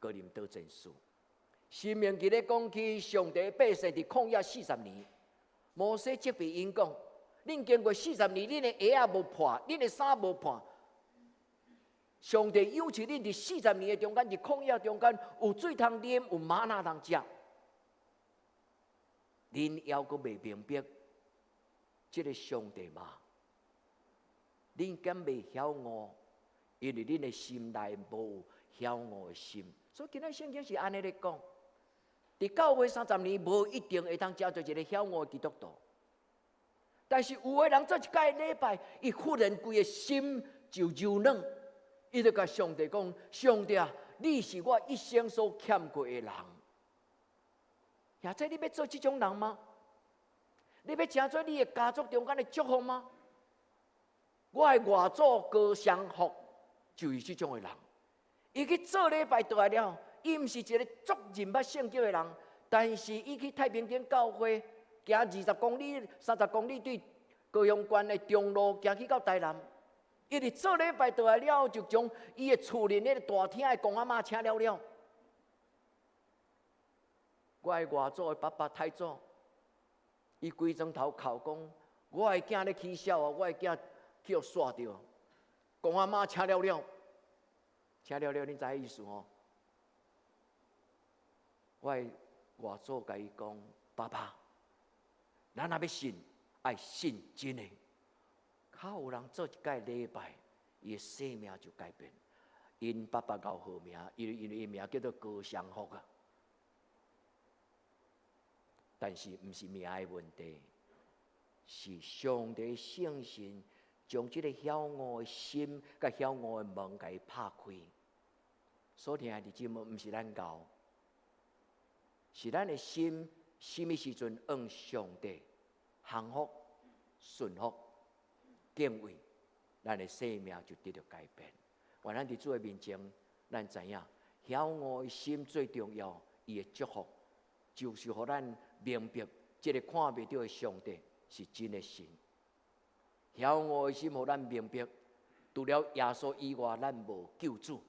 哥林多前書。申命記咧講起上帝百姓佇曠野四十年，摩西責備𪜶講：恁經過四十年，恁的鞋仔無破，恁的衫無破。上帝養育恁佇四十年的中間，佇曠野中間有水通啉，有嗎哪通食。恁猶閣袂明白這个上帝嗎？恁敢袂曉悟？因為恁的心內無曉悟的心。所以今仔聖經是按呢咧講。佇教會三十年，無一定會當成做一个曉悟的基督徒。但是有的人做一擺禮拜，伊忽然規个心就柔軟，伊就共上帝講：上帝啊，你是我一生所欠過的人。兄弟，你欲做這種人嗎？你欲成做你的家族中間的祝福嗎？我的外祖高雙福就是這種的人。伊去做禮拜倒來了，伊毋是一个足認捌聖經的人，但是伊去太平頂教會，行20公里、30公里對高雄縣的中路行去到台南。伊佇做禮拜倒來了，就將伊的厝裡那個大廳的公阿嬤請了了。我的外祖的爸爸太祖，伊規床頭哭講：我的囝咧起痟啊，我的囝去予煞著，公阿嬤請了了，請了了，恁知影意思吼？我的外祖共伊講：爸爸，咱若欲信，愛信真的。較有人做一擺禮拜，伊的生命就改變。𪜶爸爸𠢕號名，因為伊名叫做高雙福啊。但是毋是名的問題，是上帝聖神將這个曉悟的心佮曉悟的門共伊拍開。所聽的姊妹毋是咱𠢕，是咱的心，啥物時陣向上帝降服、順服、敬畏，咱的生命就得著改變。願咱佇主的面前，咱知影曉悟的心最重要，伊的祝福就是予咱明白，這个看袂著的上帝是真的神。曉悟的心，予咱明白，除了耶穌以外，咱無救主。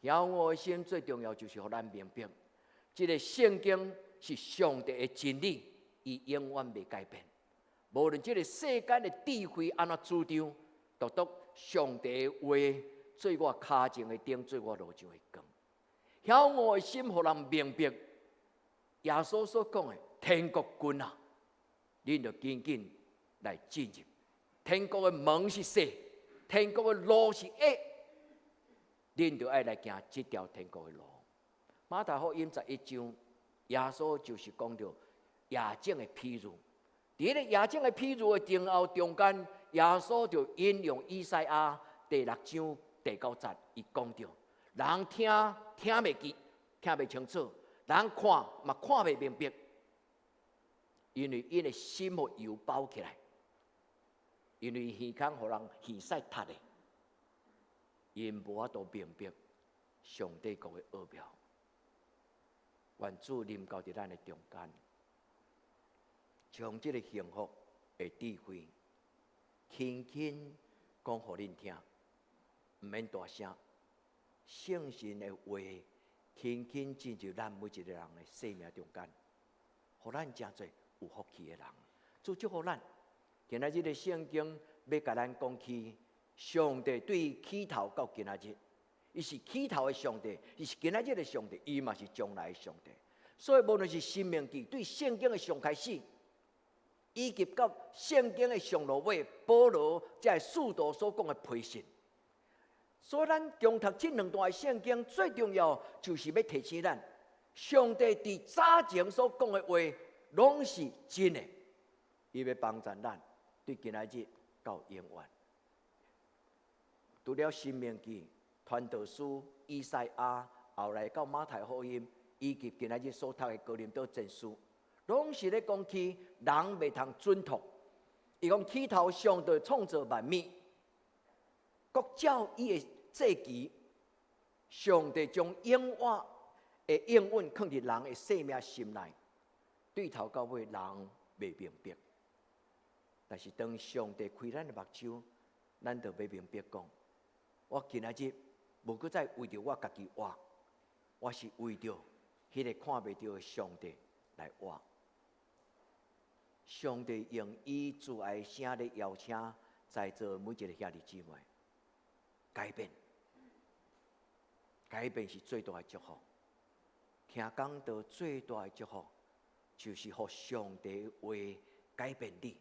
曉悟的心最重要，就是予咱明白，這个聖經是上帝的真理，伊永遠袂改變。無論這个世間的智慧按怎主張，獨獨上帝的話做我跤前的燈，做我路上的光。曉悟的心，予人明白耶穌所講的天國近啊，恁著緊緊來進入。天國的門是細，天國的路是狹，恁著愛來行這條天國的路。馬太福音11章，耶穌就是講著夜種的譬喻。佇彼个夜種的譬喻的前後中間，耶穌就引用以賽亞第六章第九節，伊講著：人聽聽袂記，聽袂清楚；人看嘛看袂明白，因為𪜶的心予油包起來，因為耳孔予人耳屎塞的，𪜶無法度明白上帝國的奧妙。願主臨到佇咱的中間，將這个幸福的智慧，輕輕講予恁聽，毋免大聲。聖神的話，輕輕進入咱每一个人的生命中間，予咱成做有福氣的人。主祝福咱。今仔日的聖經欲共咱講起，上帝對起頭到今仔日，伊是起頭的上帝，伊是今仔日的上帝，伊嘛是將來的上帝。所以無論是申命記對聖經的上開始，以及到聖經的上落尾，保羅這个使徒所講的批信。所以咱共讀這兩段的聖經，最重要就是欲提醒咱，上帝佇早前所講的話，攏是真的，伊欲幫助咱對今仔日到永遠。除了申命記、傳道書、以賽亞，後來到馬太福音，以及今仔日所讀的哥林多前書，攏是咧講起人袂通準託。伊講起頭上帝創造萬物，各照伊的節期，上帝將永活的應允囥佇人的生命心內，對頭到尾人袂明白。但是當上帝開咱的目睭，咱就欲明白講，我今仔日無閣再為著我家己活，我是為著彼个看袂著的上帝來活。上帝用伊慈愛的聲來邀請在座每一个兄弟姊妹改變，改變是最大的祝福。聽講道最大的祝福，就是予上帝話改變你。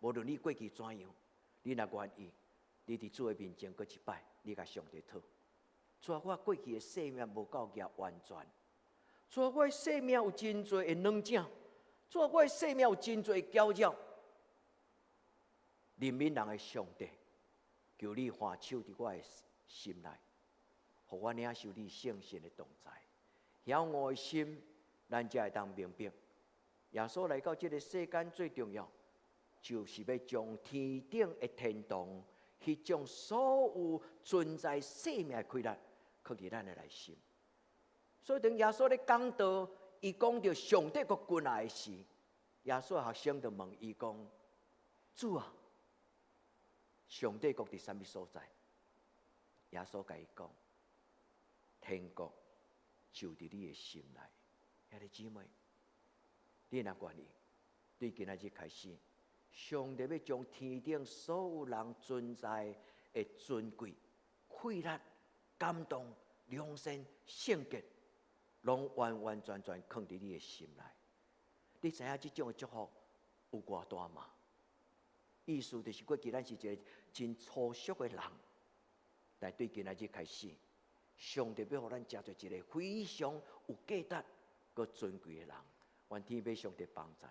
無論你過去怎樣，你若願意，你佇主的面前閣一擺，你共上帝討。主啊，我過去的生命無夠額完全。主啊，我的生命有真濟的軟正。主啊，我的生命有真濟攪擾。憐憫人的上帝，求你還手佇我的心內。予我領受你聖神的同在，曉悟的心，咱才會當明白，耶穌來到這个世間最重要，就是欲將天頂的天堂，彼種所有存在生命的氣力，囥佇咱的內心。所以當耶穌咧講道，伊講著上帝國近來的時，耶穌學生就問伊講：主啊，上帝國佇啥物所在？耶穌共伊講：天國就佇你的心內。兄弟姊妹，你若願意，對今仔日開始，上帝欲將天頂所有人存在的尊貴、氣力、感動、良善、聖潔，攏完完全全囥佇你的心內。你知影這種的祝福有偌大嗎？意思就是過去咱是一个真粗俗的人，但對今仔日開始，上帝欲予咱成做一个非常有價值、閣尊貴的人。願天父上帝幫贊，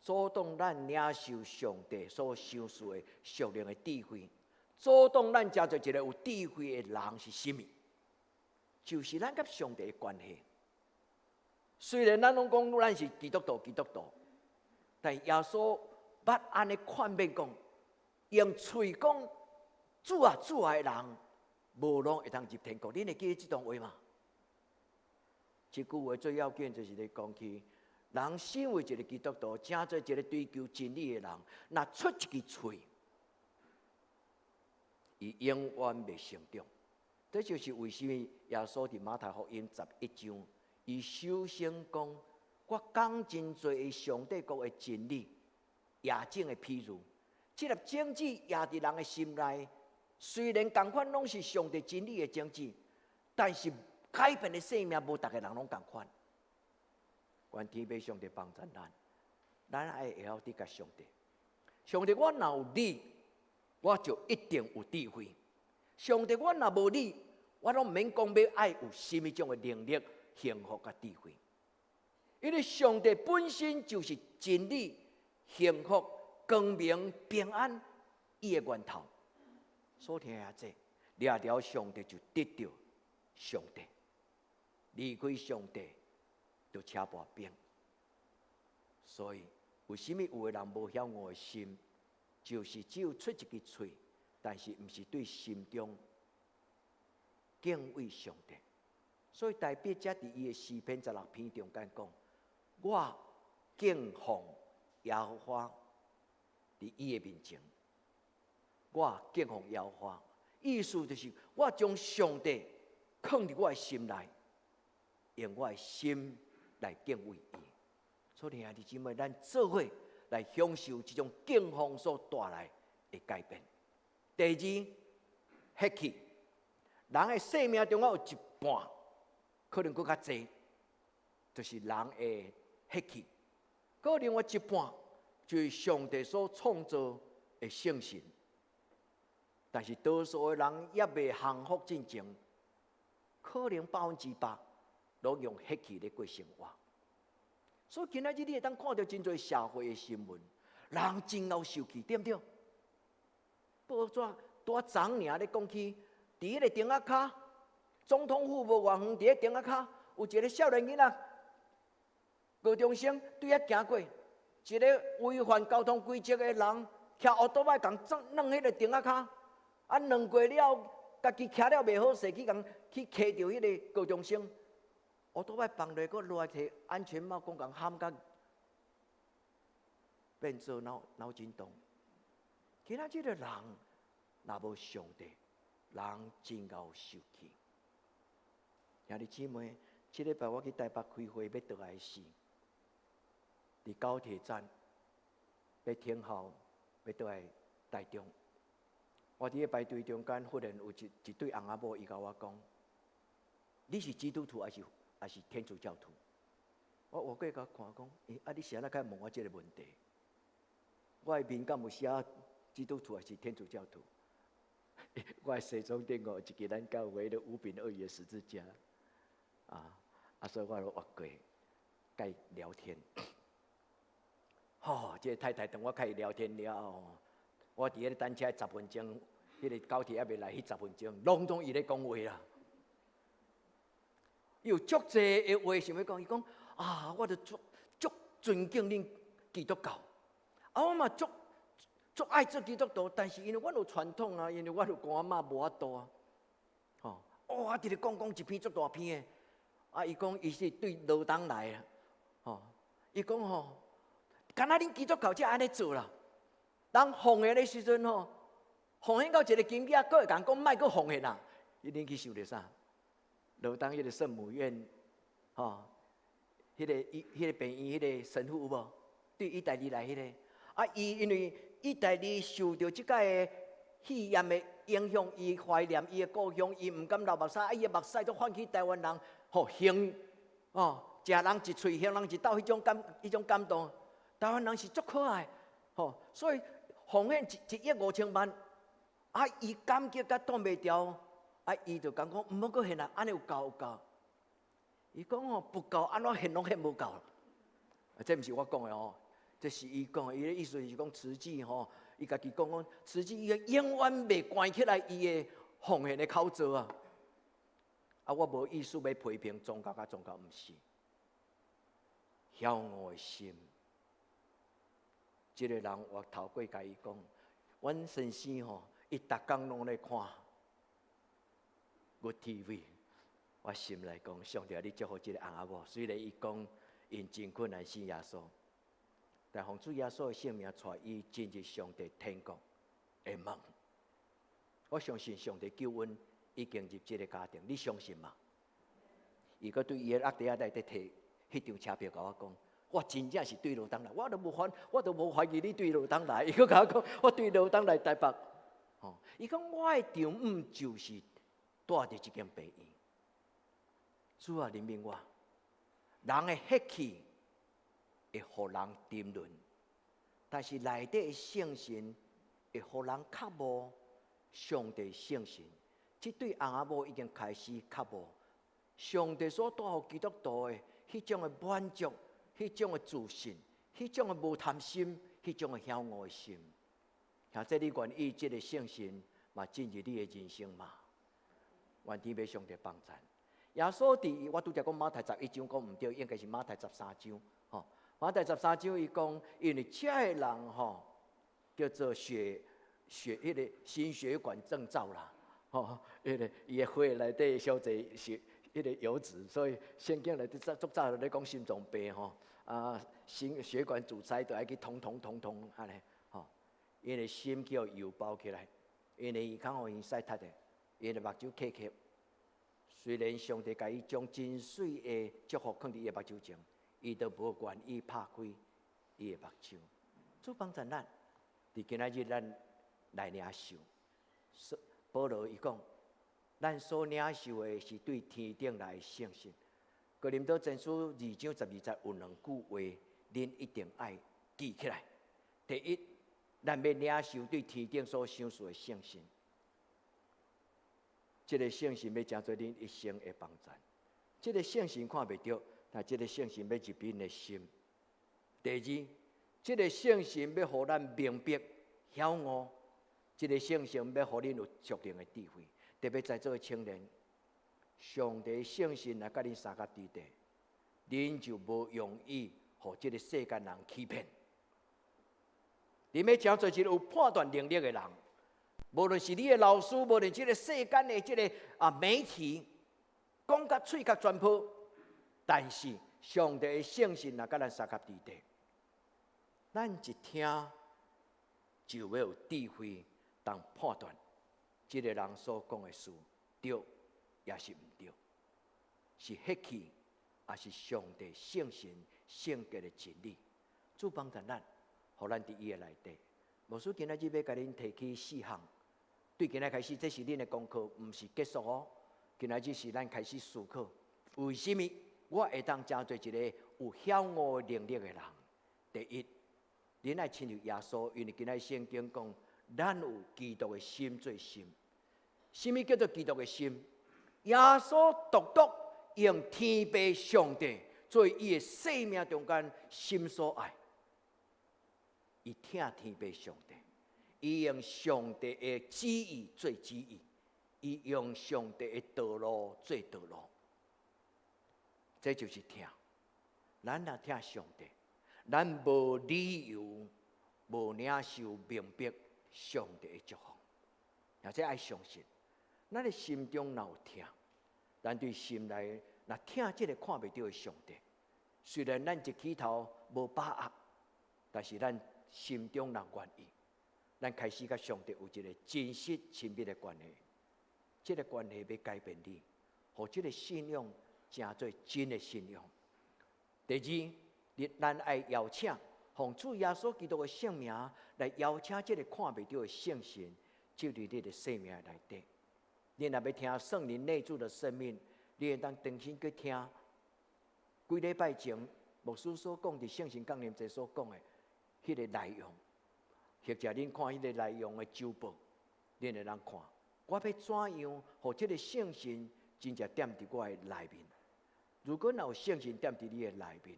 阻擋咱領受上帝所賞賜的屬靈的智慧，阻擋咱成做一个有智慧的人是啥物？就是咱佮上帝的關係。雖然咱攏講咱是基督徒，基督徒，但耶穌捌按呢勸勉講，用喙講主啊主啊的人，無攏會當入天國。恁會記得這段話嗎？這句話最要緊就是咧講起，人身為一个基督徒，成做一个追求真理的人，若出一支喙，伊永遠袂成長。這就是為啥物耶穌佇馬太福音11章，伊首先講：我講真濟上帝國的真理，夜種的譬喻，這粒種子壓佇人的心內，雖然仝款攏是上帝真理的種子，但是改變的生命無逐个人攏仝款。願天父上帝幫助咱，咱愛會曉得佮上帝。上帝，我若有你，我就一定有智慧。上帝，我若無你，我攏毋免講欲愛有啥物種的能力、幸福佮智慧。因為上帝本身就是真理、幸福、光明、平安，伊的源頭。所以聽這，掠著上帝就得著上帝，離開上帝就車跋冰。所以，為啥物有的人無曉悟的心，就是只有出一支喙，但是毋是對心中敬畏上帝。所以大衛才佇伊的詩篇16篇中間講：我敬奉耶和華佇伊的面前，我敬奉耶和華，意思就是我將上帝囥佇我的心內，用我的心來敬畏伊。所以兄弟姊妹，咱做伙來享受這種敬奉所帶來的改變。第二，血氣，人的生命中間有一半，可能閣較濟，就是人的血氣。閣另外一半，就是上帝所創造的聖神。但是多數的人猶未降服進前，可能100%攏用血氣咧過生活。所以今仔日你會當看著真濟社會的新聞，人真𠢕受氣，對毋對？報紙拄仔昨爾咧講起，佇彼个亭仔跤，總統府無偌遠，佇个亭仔跤有一个少年囡仔，高中生對遐行過，一个違反交通規則的人，騎烏托擺共撞彼个亭仔跤，啊，撞過了，家己騎了袂好勢，去共去磕著彼个高中生。烏托擺放落，閣落來提安全帽，講共撼甲變做腦腦震盪。今仔這个人若無上帝，人真𠢕受氣。兄弟姊妹，這禮拜我去台北開會，欲轉來時，佇高鐵站欲等候，欲轉來台中。我佇咧排隊中間，忽然有一一對翁仔某，伊共我講：你是基督徒還是天主教徒？我換過共看講，欸，啊，你是按怎會問我這个問題？我的面敢有寫基督徒還是天主教徒？我的西裝頂有一支咱教會的五餅二魚的十字架，啊啊，所以我就越過，共伊聊天。吼，這个太太當我共伊聊天了後，我佇咧等車10分鐘，彼个高鐵猶未來，彼十分鐘，攏總伊咧講話啦。伊有足濟的話想欲講，伊講啊，我著足足尊敬恁基督教，啊，我嘛足足愛做基督徒，但是因為阮有傳統啊，因為阮有公阿嬤無法度啊，吼，哇，佇咧講講一篇足大篇的，啊，伊講伊是對羅東來啊，吼，伊講吼，敢若恁基督教才按呢做啦，人奉獻的時陣吼，奉獻到一個金額，閣會共講莫閣奉獻啦，恁去想著啥？羅東彼個聖母院，吼，彼個醫、彼個病院、彼個神父有無？對意大利來彼個，啊，伊因為意大利受著這個肺炎的影響，伊懷念伊的故鄉，伊毋敢流目屎，啊，伊的目屎都泛起台灣人，吼興，哦，食人一喙，還人一斗，彼種感動，台灣人是足可愛，吼，所以奉獻1億5千萬，啊，伊感激甲擋袂牢，啊，伊就講講毋好閣獻啦，按呢有夠有夠。伊講吼不夠，按怎獻攏獻無夠。啊，這毋是我講的哦，這是伊講的。伊的意思是講慈濟吼，伊家己講講慈濟醫院永遠袂關起來伊的奉獻的口座啊。啊，我無意思欲批評宗教佮宗教，毋是。曉我的心，這個人我頭過共伊講，阮先生吼，伊逐工攏咧看 Good TV。我心內講，上帝啊，你祝福這個翁仔某。雖然伊講𪜶真困難信耶穌，但奉主耶穌的聖名帶伊進入上帝天國的門。我相信上帝救恩已經入這個家庭，你相信嗎？伊閣對伊的阿弟仔內底提彼張車票，共我講，我真正是對羅東來，我都無懷疑你對羅東來。伊閣共我講，我對羅東來台北。吼，伊講我的丈母就是蹛佇這間病院。主啊，憐憫我，人的血氣會予人沉淪，但是內底的聖神會予人渴慕上帝聖神。這對翁仔某已經開始渴慕上帝所帶予基督徒的彼種的滿足、彼種的自信、彼種的無貪心、彼種的曉悟的心。或者你願意這個聖神嘛進入你的人生嗎？願天父上帝幫贊。耶穌佇我拄才講馬太十一章講毋對，應該是馬太十三章。吼，馬太十三章伊講，因為這个人吼叫做血血彼個心血管症狀啦，吼，彼個伊的血內底傷濟血彼個油脂，所以聖經內底足早就咧講心臟病吼，啊，心血管阻塞都愛去通通通通按呢，吼，𪜶的心叫油包起來，因為伊較予𪜶使踢的，𪜶的目睭瞌瞌。雖然上帝共伊將真媠的祝福囥佇伊的目睭前，伊都無願意拍開伊的目睭。主幫助咱，佇今仔日咱來領受。保羅伊講，咱所領受的是對天頂來的聖神。哥林多前書二章十二節有兩句話，恁一定愛記起來。第一，咱欲領受對天頂所賞賜的聖神。這個聖神欲成做恁一生的幫贊。這個聖神看袂著，但這個聖神欲入恁的心。第二，這個聖神欲予咱明白曉悟，這個聖神欲予恁有屬靈的智慧。特別在座的青年，上帝聖神來佮恁相佮佇底，恁就無容易予這個世間人欺騙。恁欲成做一個有判斷能力的人。無論是你的老師，無論這個世間的這個啊媒體，講甲喙角全破，但是上帝的聖神若佮咱相佮佇底，咱一聽就欲有智慧當判斷，這個人所講的事對抑是毋對，是血氣，抑是上帝聖神聖潔的真理？主幫助咱，予咱佇伊的內底。牧師今仔日欲共恁提起四項。對今仔開始，這是恁的功課，毋是結束哦。今仔日是咱開始思考，為什麼我會當成做一個有曉悟能力的人？第一，恁愛親像耶穌，因為今仔聖經講，咱有基督的心做心。什麼叫做基督的心？耶穌獨獨用天父上帝做伊的生命中間心所愛，伊疼天父上帝，伊用上帝的旨意做旨意，伊用上帝的道路做道路。這就是疼。咱若疼上帝，咱無理由無領受明白上帝的祝福。或者愛相信，咱的心中若有疼，咱對心內若疼這個看袂著的上帝，雖然咱一起頭無把握，但是咱心中若願意，咱開始佮上帝有一個真實親密的關係。這個關係欲改變你，予這個信仰成做真的信仰。第二，你咱愛邀請，奉主耶穌基督的聖名來邀請這個看袂著的聖神進入你的生命內底。你若欲聽聖靈內住的生命，你會當重新去聽幾禮拜前牧師所講，佇聖神降臨節所講的彼個內容，或者恁看彼個內容的週報，恁會當看。我欲怎樣，予這個聖神真正踮佇我的內面？如果若有聖神踮佇你的內面，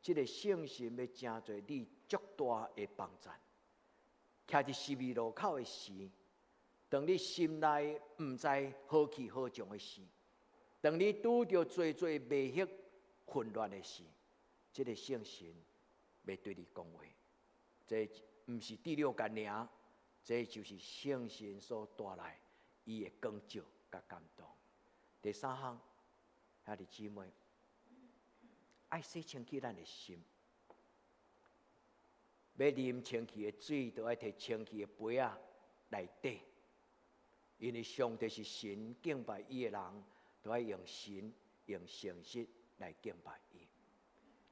這個聖神欲成做你足大的幫贊。徛佇十字路口的時，當你心內毋知何去何從的時，當你拄著濟濟迷惑混亂的時，這個聖神欲對你講話。這毋是第六感爾，這就是聖神所帶來伊的光照佮感動。第三項，兄弟姊妹，愛洗清氣咱的心。欲啉清氣的水，就愛提清氣的杯仔內底。因為上帝是神，敬拜伊的人，都愛用神用誠實來敬拜伊。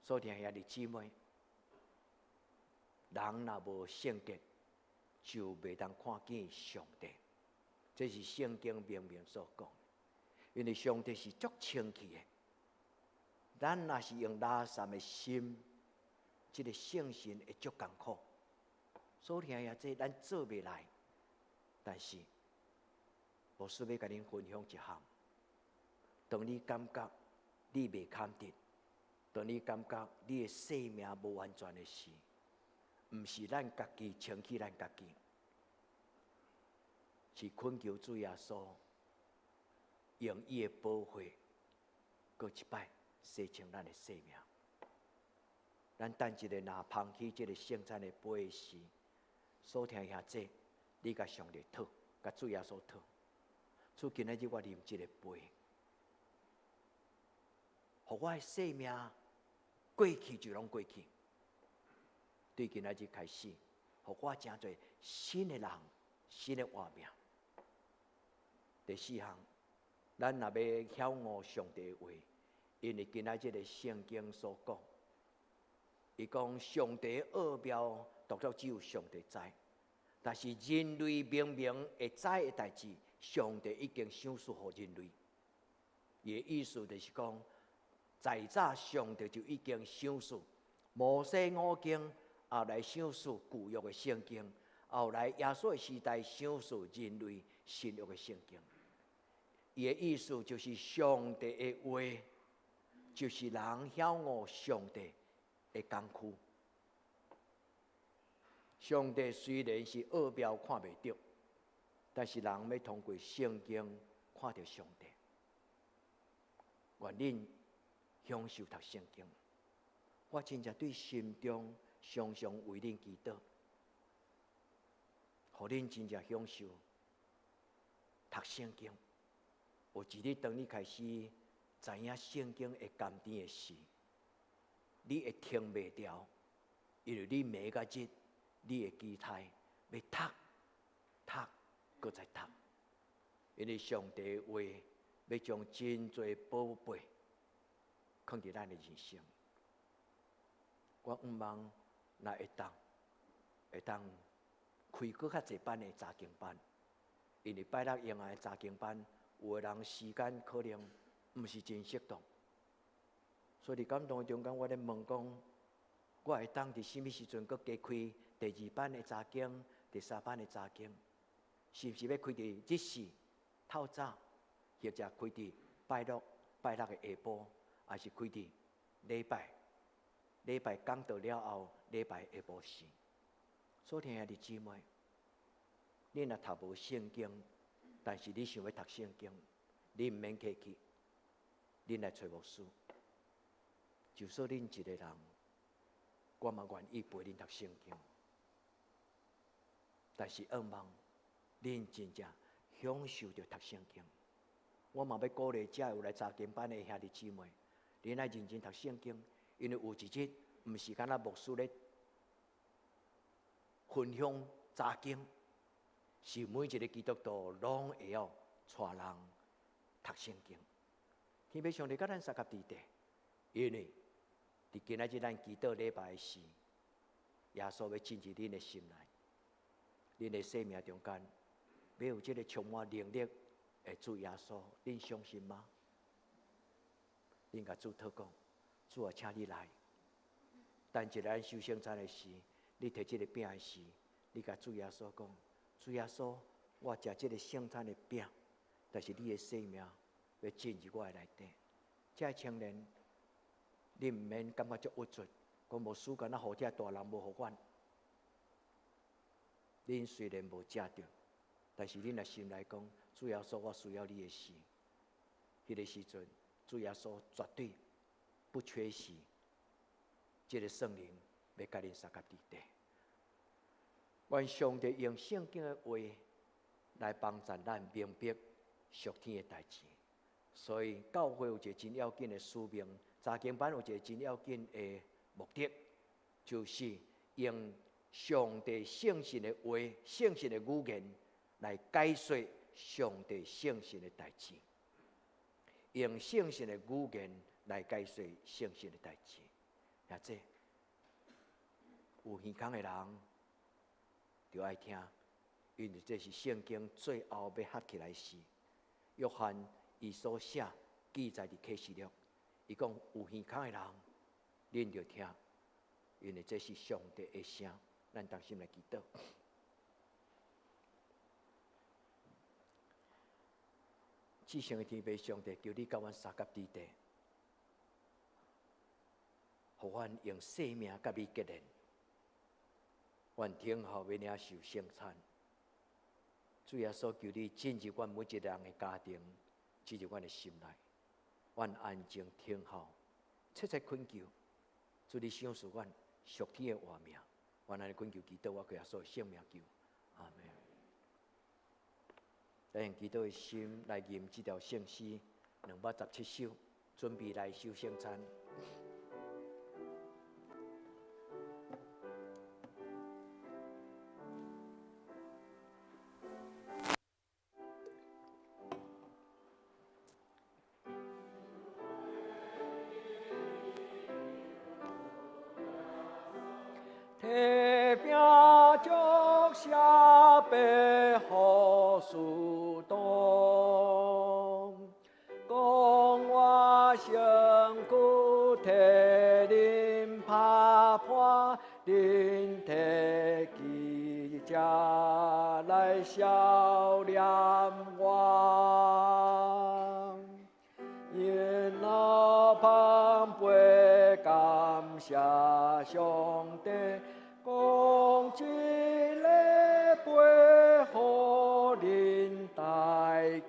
所以，兄弟姊妹，人若無聖潔，就袂當看見上帝。這是聖經明明所講。因為上帝是足清氣的，咱若是用垃圾的心，這個聖神會足艱苦。所以，兄弟，這咱做袂來，但是牧師欲共恁分享一項。當你感覺你袂堪得，當你感覺你的生命無完全的時，毋是咱家己清氣咱家己，是懇求主耶穌用伊的寶血，閣一擺洗清咱的生命。咱等一下若捧起這個聖餐的杯時，所聽兄弟，你共上帝討，共主耶穌討。主今仔日我啉這個杯，予我的生命過去就攏過去。對今仔日開始，予我成做新的人，新的活命。第四項，咱若欲曉悟上帝的話，因為今仔日的聖經所講，伊講上帝奧妙，獨獨只有上帝知。但是人類明明會知的代誌，上帝已經賞賜予人類。伊的意思就是講，在早上帝就已經賞賜摩西五經，後來賞賜舊約的聖經，後來耶穌的時代賞賜人類新約的聖經。伊的意思就是上帝的話，就是人曉悟上帝的工具。上帝雖然是奧妙看袂著，但是人欲通過聖經看著上帝。願恁享受讀聖經，我真正對心中常常為恁祈禱，予恁真正享受讀聖經。有一日，當你開始知影聖經會甘甜的時，你會停袂牢，因為你每個日，你會期待欲讀、讀、閣再讀，因為上帝的話欲將真濟寶貝囥佇咱的人生。我向望若會當開閣較濟班的查經班，因為拜六用的查經班，有的人時間可能毋是真適當，所以佇感動的中間，我咧問講，我會當佇啥物時陣閣加開第二班的查經、第三班的查經，是毋是欲開佇日四透早，或者開佇拜六拜六的下晡，抑是開佇禮拜禮拜講道了後，禮拜下晡時。所聽兄弟姊妹，你若讀無聖經，但是你想欲讀聖經，你毋免客氣，恁來揣牧師。就算恁一个人，我嘛願意陪恁讀聖經。但是向望恁真正享受著讀聖經。我嘛欲鼓勵遮有來查經班的兄弟姊妹，恁愛認真讀聖經，因為有一日，毋是干焦牧師咧分享查經，是每一个基督徒攏會曉帶人讀聖經。天父上帝佮咱相佮佇底，因為佇今仔日咱祈禱禮拜時，耶穌欲進入恁的心內，恁的生命中間，欲有這个充滿能力的主耶穌，恁相信嗎？恁共主禱告，主啊，請你來。等一下咱守聖餐的時，你提這个餅的時，你共主耶穌講：主耶穌，我食這个聖餐的餅，但是你的生命欲進入我的內底。這个青年，你毋免感覺足鬱卒，講無事干焦予這大人無予阮。恁雖然無食著，但是恁若心內講，主耶穌，我需要你的時，彼个時陣，主耶穌絕對不缺席。這个聖靈欲佮恁相佮佇底。願上帝用聖經的話來幫助咱明白屬天的代誌。所以教會有一个真要緊的使命，查經班有一个真要緊的目的，就是用上帝聖神的話、聖神的語言來解說上帝聖神的代誌，用聖神的語言來解說聖神的代誌。也這有耳孔的人就愛聽，因為這是聖經最後欲合起來時。約翰伊所寫記載佇啟示錄，伊講有耳孔的人，恁就聽，因為這是上帝的聲。咱同心來祈禱。至聖的天父上帝，求你佮阮相佮佇底，予阮用生命佮你結連，阮聽候欲領受聖餐。主耶穌，求你進入阮每一个人的家庭，進入阮的心內，阮安靜聽候，切切懇求，主你賞賜阮屬天的活命。阮按呢懇求祈禱，我靠耶穌的聖名求，阿們。咱用祈禱的心來吟這條聖詩217首，準備來守聖餐。提餅祝謝擘予使徒，講我身軀替恁拍破，恁提起食來消念我。然後捧杯感謝上帝，講這个杯予恁大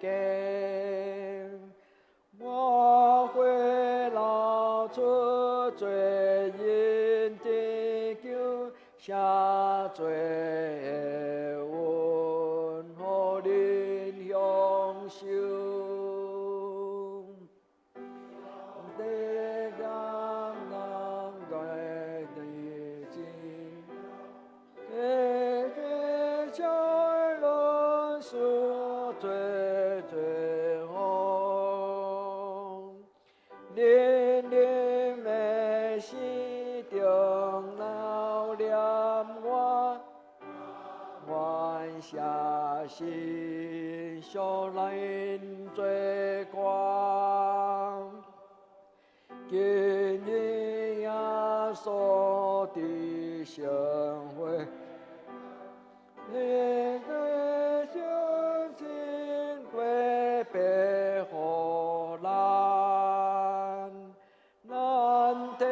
家。我血流出做因得救，寫做的恩，予恁享受。寫信向咱做官，今日耶穌的聖會，你的相信會白予咱，咱提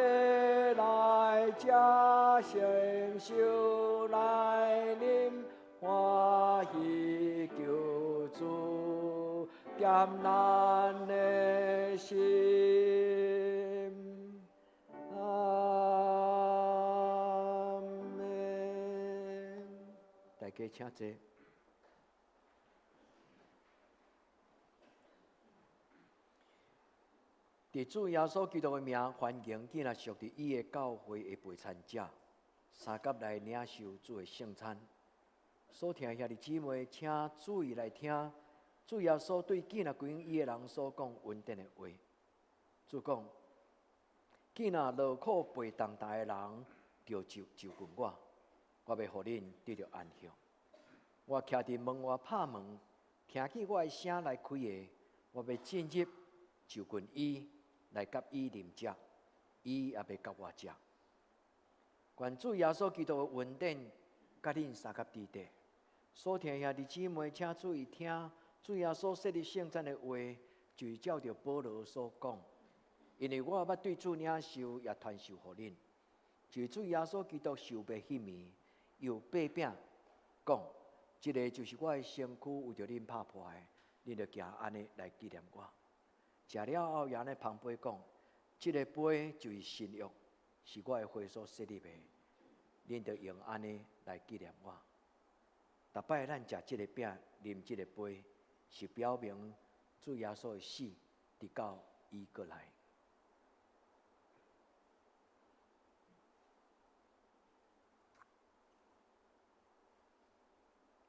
來食聖壽來啉，歡喜。減咱的心。阿們。大家請坐。佇主耶穌基督的名，歡迎囝仔屬佇伊的教會的陪餐者，相佮來領受主的聖餐。所聽兄弟姊妹，請注意來聽主耶穌對囝仔歸伊的人所講恩典的話。主講：囝仔勞苦背重擔的人，著就就近我，我欲予恁得著安息。我徛佇門外拍門，聽見我的聲來開的，我欲進入就近伊，來佮伊啉食，伊也欲佮我食。願主耶穌基督的恩典，佮恁相佮佇底。所聽兄弟姊妹，請注意聽主耶穌設立聖餐的話，就是照著保羅所講。因為我捌對主領受，也傳授予恁，就是主耶穌基督受賣彼暝，用擘餅講：這个就是我的身軀，為著恁拍破的，恁著行按呢來紀念我。食了後，也按呢捧杯講：這个杯就是新約，是我的血所設立的，恁著用按呢來紀念我。逐擺咱食這个餅、啉這个杯，是表明主耶穌的死，直到伊閣來。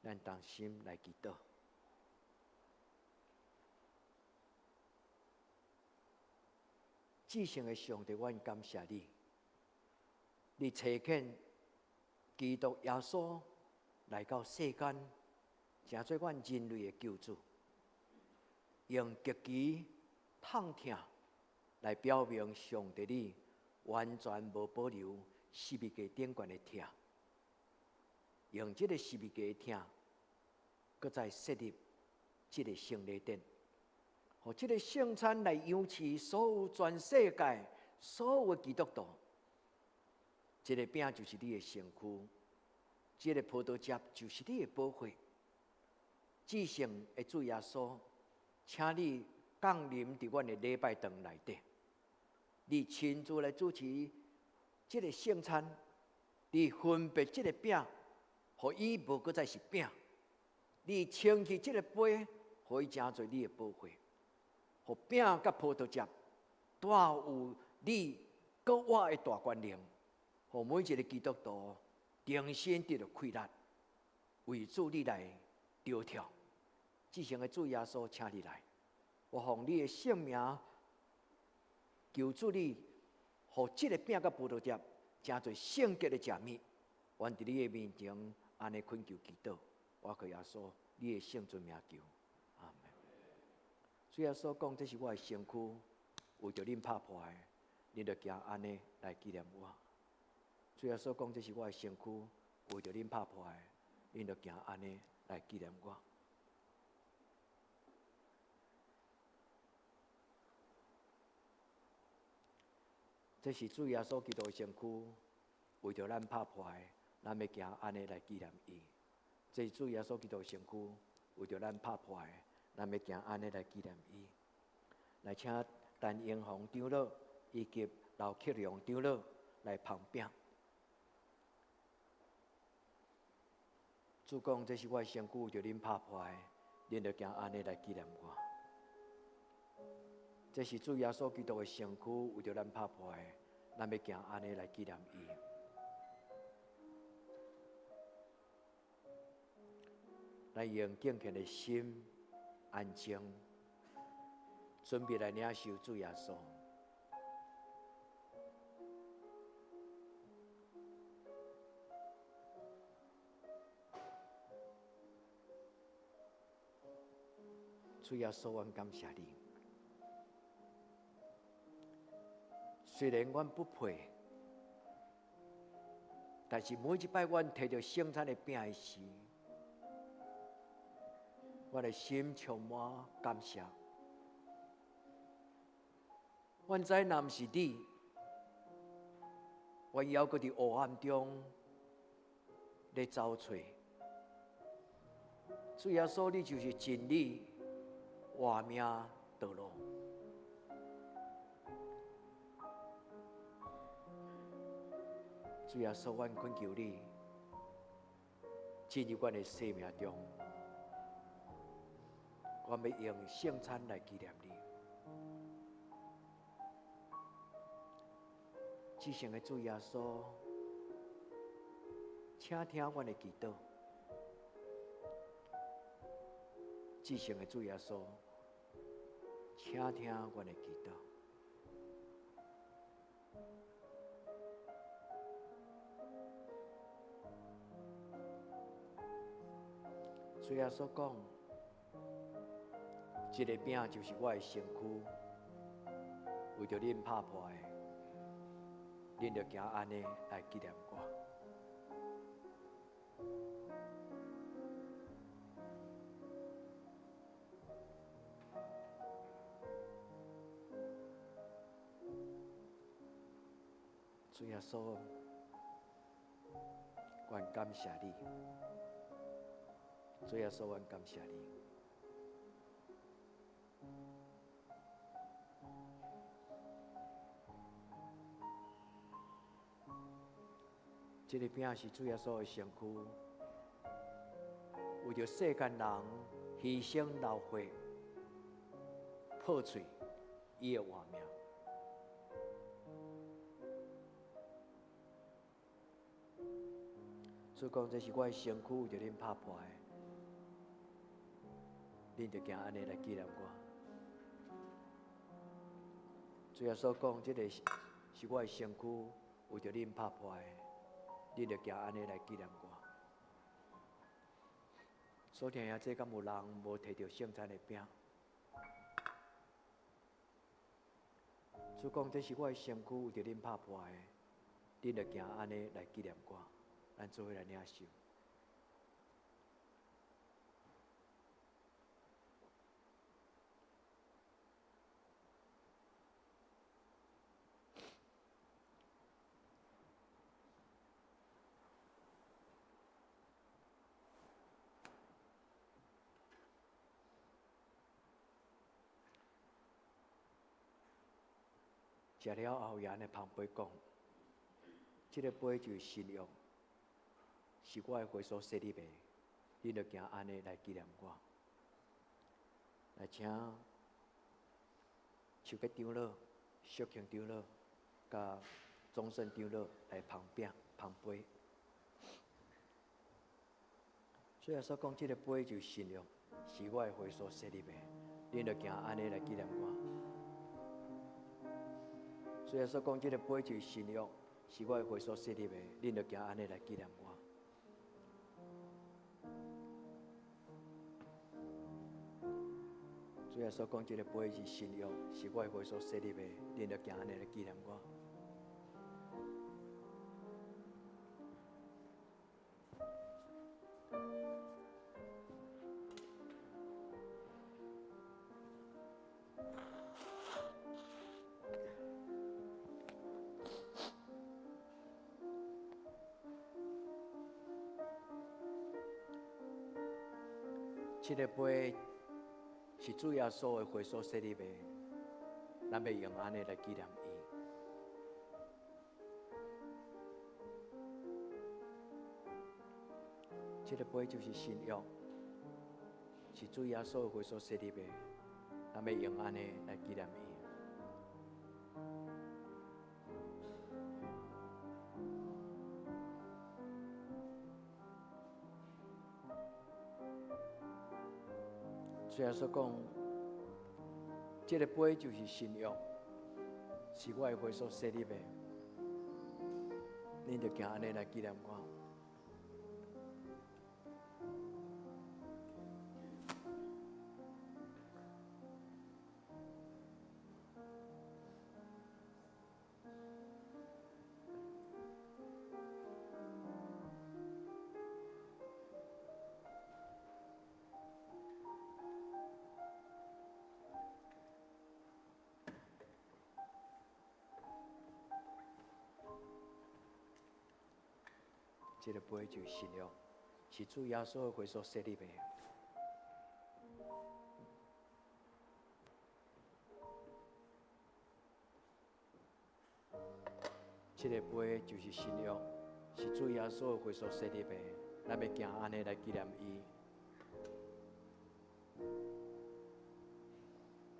咱同心來祈禱。至聖的上帝，阮感謝你，你差遣基督耶穌來到世間，成做阮人類的救主，用極其痛疼來表明上帝你完全無保留十字架頂懸的疼，用這個十字架的疼，閣再設立這個聖禮殿，予這個聖餐來養飼所有全世界所有的基督徒。這个餅就是你的身軀，這个葡萄汁就是你的寶血。至聖的主耶穌，請你降臨佇阮的禮拜堂內底，你親自來主持這个聖餐，你分別這个餅，予伊無閣再是餅；你清去這个杯，予伊成做你的寶血，予餅佮葡萄汁帶有你佮我的大權能，予每一个基督徒重新得著氣力，為主你來跳跳。至聖的主耶穌，請你來，我奉你的聖名求主你，予這个餅佮葡萄汁成做聖潔的食物。阮佇你的面前按呢懇求祈禱，我靠耶穌，你的聖尊名求，阿們。主耶穌講：這是我的身軀，為著恁拍破的，恁著行按呢來紀念我。主耶穌講：這是我的身軀，為著恁拍破的，恁著行按呢來紀念我。這是主耶穌基督的身軀，為著咱拍破的，咱欲行按呢來紀念伊。這是主耶穌基督的身軀，為著咱拍破的，咱欲行按呢來紀念伊。來請陳英宏長老以及劉克良長老來捧餅。主講：這是我的身軀，為著恁拍破的，恁著行按呢來紀念我。這是主耶穌基督的身軀，為著咱拍破的，咱欲行按呢來紀念伊。咱用敬虔的心，安靜，準備來領受主耶穌。主耶穌，阮感謝你。雖然阮不配，但是每一擺阮提著聖餐的餅的時，我的心充滿感謝。阮知若毋是你，阮猶閣佇黑暗中咧走揣。主耶穌，你就是真理，活命道路。主耶穌，阮懇求你進入阮的生命中，我欲用聖餐來紀念你。至聖的主耶穌，請聽阮的祈禱。至聖的主耶穌，請聽阮的祈禱。主耶穌講，這个餅就是我的身軀，為著恁拍破的，恁著行按呢來紀念我。主耶穌，阮感謝你。主耶穌，阮感謝你。這个餅是主耶穌的身軀，為著世間人犧牲流血，破碎伊的活命。主講，這是我的身軀，為著恁拍破的，恁著行按呢來紀念我。主耶穌講，這个是我的身軀，為著恁拍破的，恁著行按呢來紀念我。所聽下，這敢有人無提著聖餐的餅？主講，這是我的身軀，為著恁拍破的，恁著行按呢來紀念我。咱做伙來領受。食了後，伊按呢捧杯講：這个杯就是新約，是我的血所設立的，恁著行按呢來紀念我。來請手結長老、淑慶長老、佮宗盛長老來捧餅、捧杯。主耶穌講：這个杯就是新約，是我的血所設立的，恁著行按呢來紀念我。主耶穌講：這个杯就是新約，是我的血所設立的，恁著行按呢來紀念我。主耶穌講：這个杯是新約，是我的血所設立的，恁著行按呢來紀念我。這个杯是主耶穌的血所設立的，咱欲用按呢來紀念伊。這个杯就是新約，是主耶穌的血所設立的，咱欲用按呢來紀念伊。主耶穌講，這个杯就是新約，是我的血所設立的，恁著行按呢來紀念我。這个杯就是新約，是主耶穌的血所設立的。這个杯就是新約，是主耶穌的血所設立的，咱欲行按呢來紀念伊。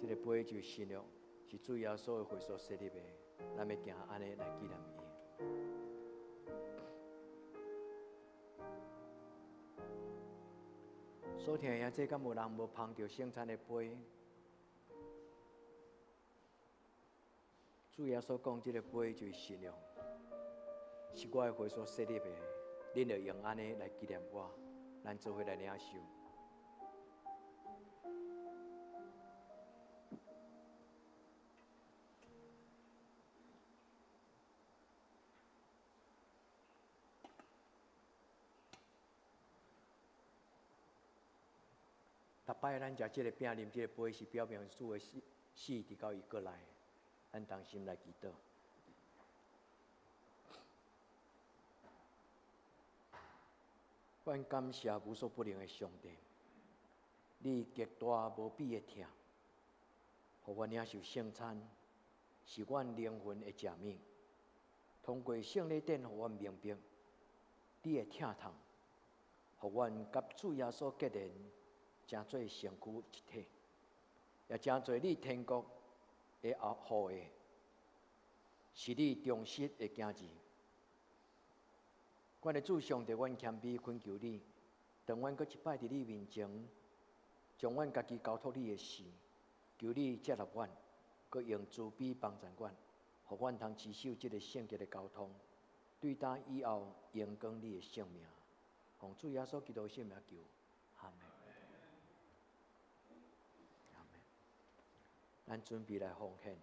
這个杯就是新約，是主耶穌的血所設立的，咱欲行按呢來紀念伊。所聽的這敢有人無捧著聖餐的杯？主耶穌講，這个杯就是新約，是我的血所設立的，恁著用按呢來紀念我，咱做伙來領受。逐擺咱食這个餅、啉這个杯，是表明主的死，死直到伊閣來。咱同心來祈禱。阮感謝無所不能的上帝，你極大無比的疼，予阮領受聖餐，是阮靈魂的食物。通過聖禮典，予阮明白你的疼痛，予阮佮主耶穌結連，成做身軀一體，也成做你天國的後裔，是你忠實的囝兒。阮的主上帝，阮謙卑懇求你，當阮閣一擺佇你面前，將阮家己交託你的時，求你接納阮，閣用慈悲幫助阮，予阮通持守這个聖潔的交通，對今以後榮光你的聖名。奉主耶穌基督聖名求，阿們。阿們。咱準備來奉獻。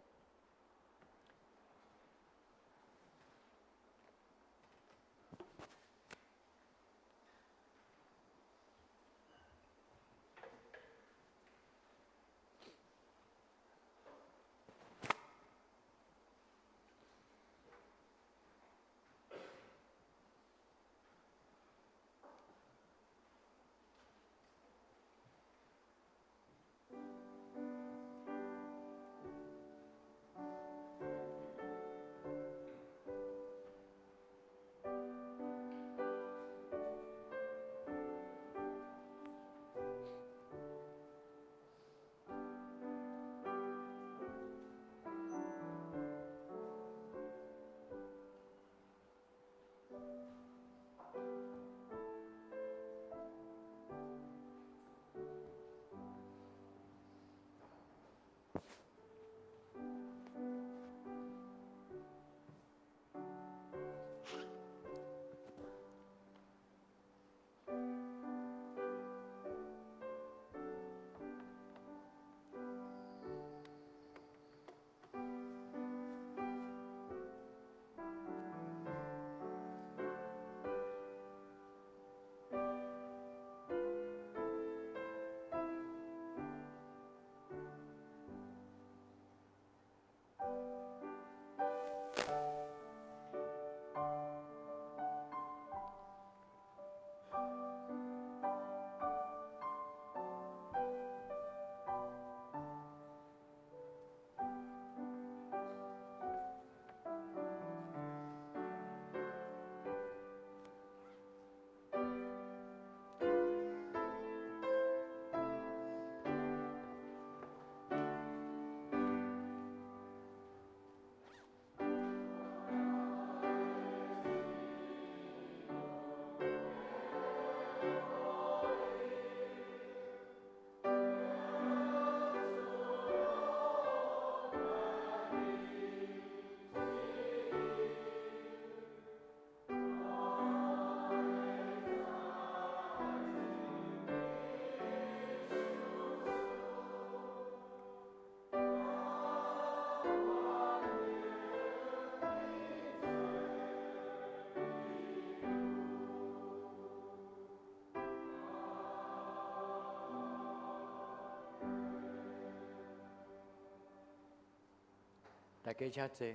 大家請坐。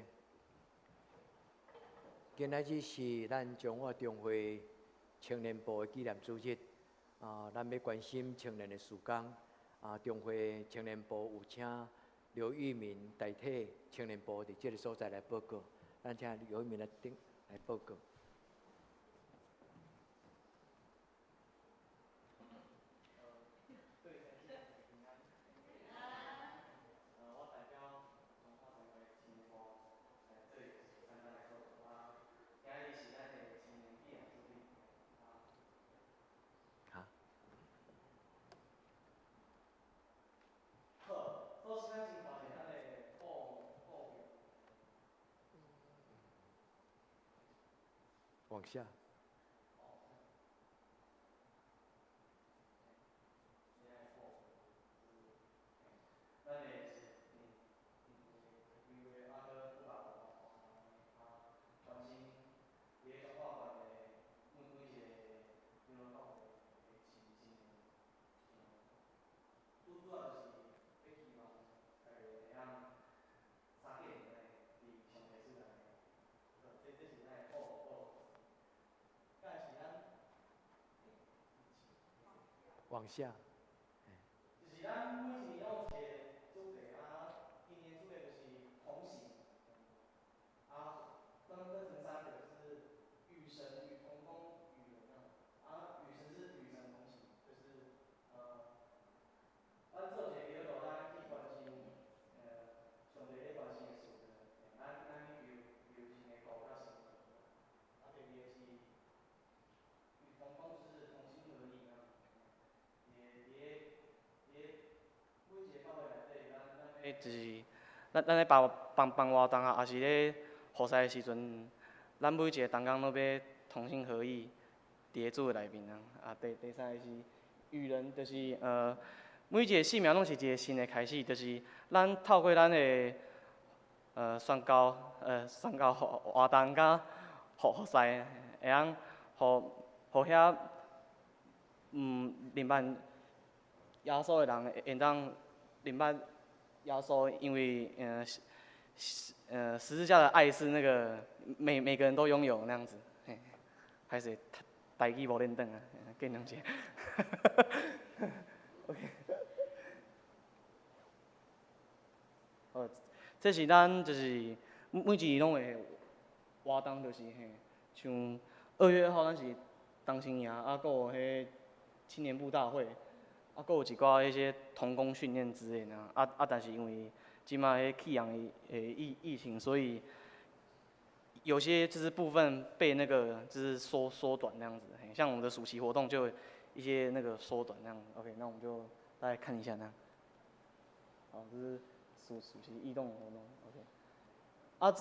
今仔日是咱中華中會青年部的紀念主日。啊，咱欲關心青年的事工。啊，中會青年部有請劉玉明代替青年部佇這个所在來報告。咱请游民来顶来报告。往下。往下。就是咱每一年拢有一个主题啊，今年主题就是同行，啊，分成三个，就是与神、与同工、与人啊。与神是与神同行，就是咱做一个基督徒，咱去关心上帝咧关心的事，咱去求求神的顾甲神。啊，第二个是与同工，就是同心合意啊。就是咱咧办办办活动啊，抑是咧服侍的时阵，咱每一个同工拢欲同心合意，伫咧主的内面啊。啊，第三个是与人，就是每一个生命拢是一个新的开始，就是咱透过咱的宣教宣教活动佮服侍，会当予遐毋认捌耶稣的人会当认捌耶稣，因为十字架的爱是那个每个人都拥有那样子，嘿，歹势台语无认得啊，见谅一下。OK。好，这是咱就是每一年拢会活动，就是嘿，像2月2号咱是同心营，啊，阁有彼青年部大会。啊，阁有一寡彼些童工训练之类的啊，但是因为这马彼气象的疫情，所以有些就是部分被那个就是缩短那样子，像我们的暑期活动就一些那个缩短那样。OK，那我们就大概看一下那样。好，这是暑期移动活动。OK。啊，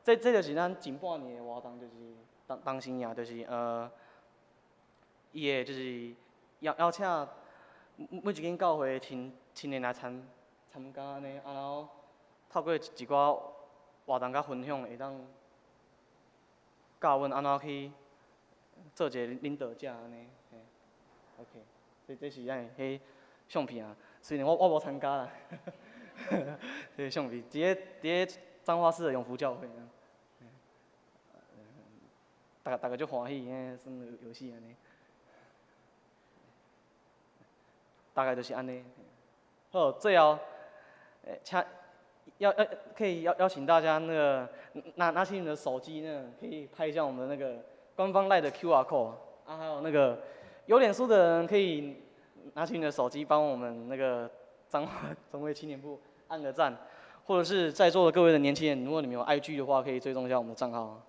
这就是咱近半年的活动，就是同心营，就是伊会就是邀请每一间教会的青年来参加按呢，啊，然后透过一寡活动佮分享，会当教阮按怎去做一个领导者按呢。嘿，OK，这是咱的彼相片啊，虽然我无参加啦，这个相片，伫咧彰化市的永福教会啊，逐家足欢喜，耍游戏按呢。大概就是按呢。好，最后，请邀邀可以邀邀请大家那个拿起你的手机呢，可以拍一下我们的那个官方 LINE 的 QR code 啊，还有那个有脸书的人可以拿起你的手机帮我们那个彰化总会青年部按个赞，或者是在座的各位的年轻人，如果你们有 IG 的话，可以追踪一下我们的账号。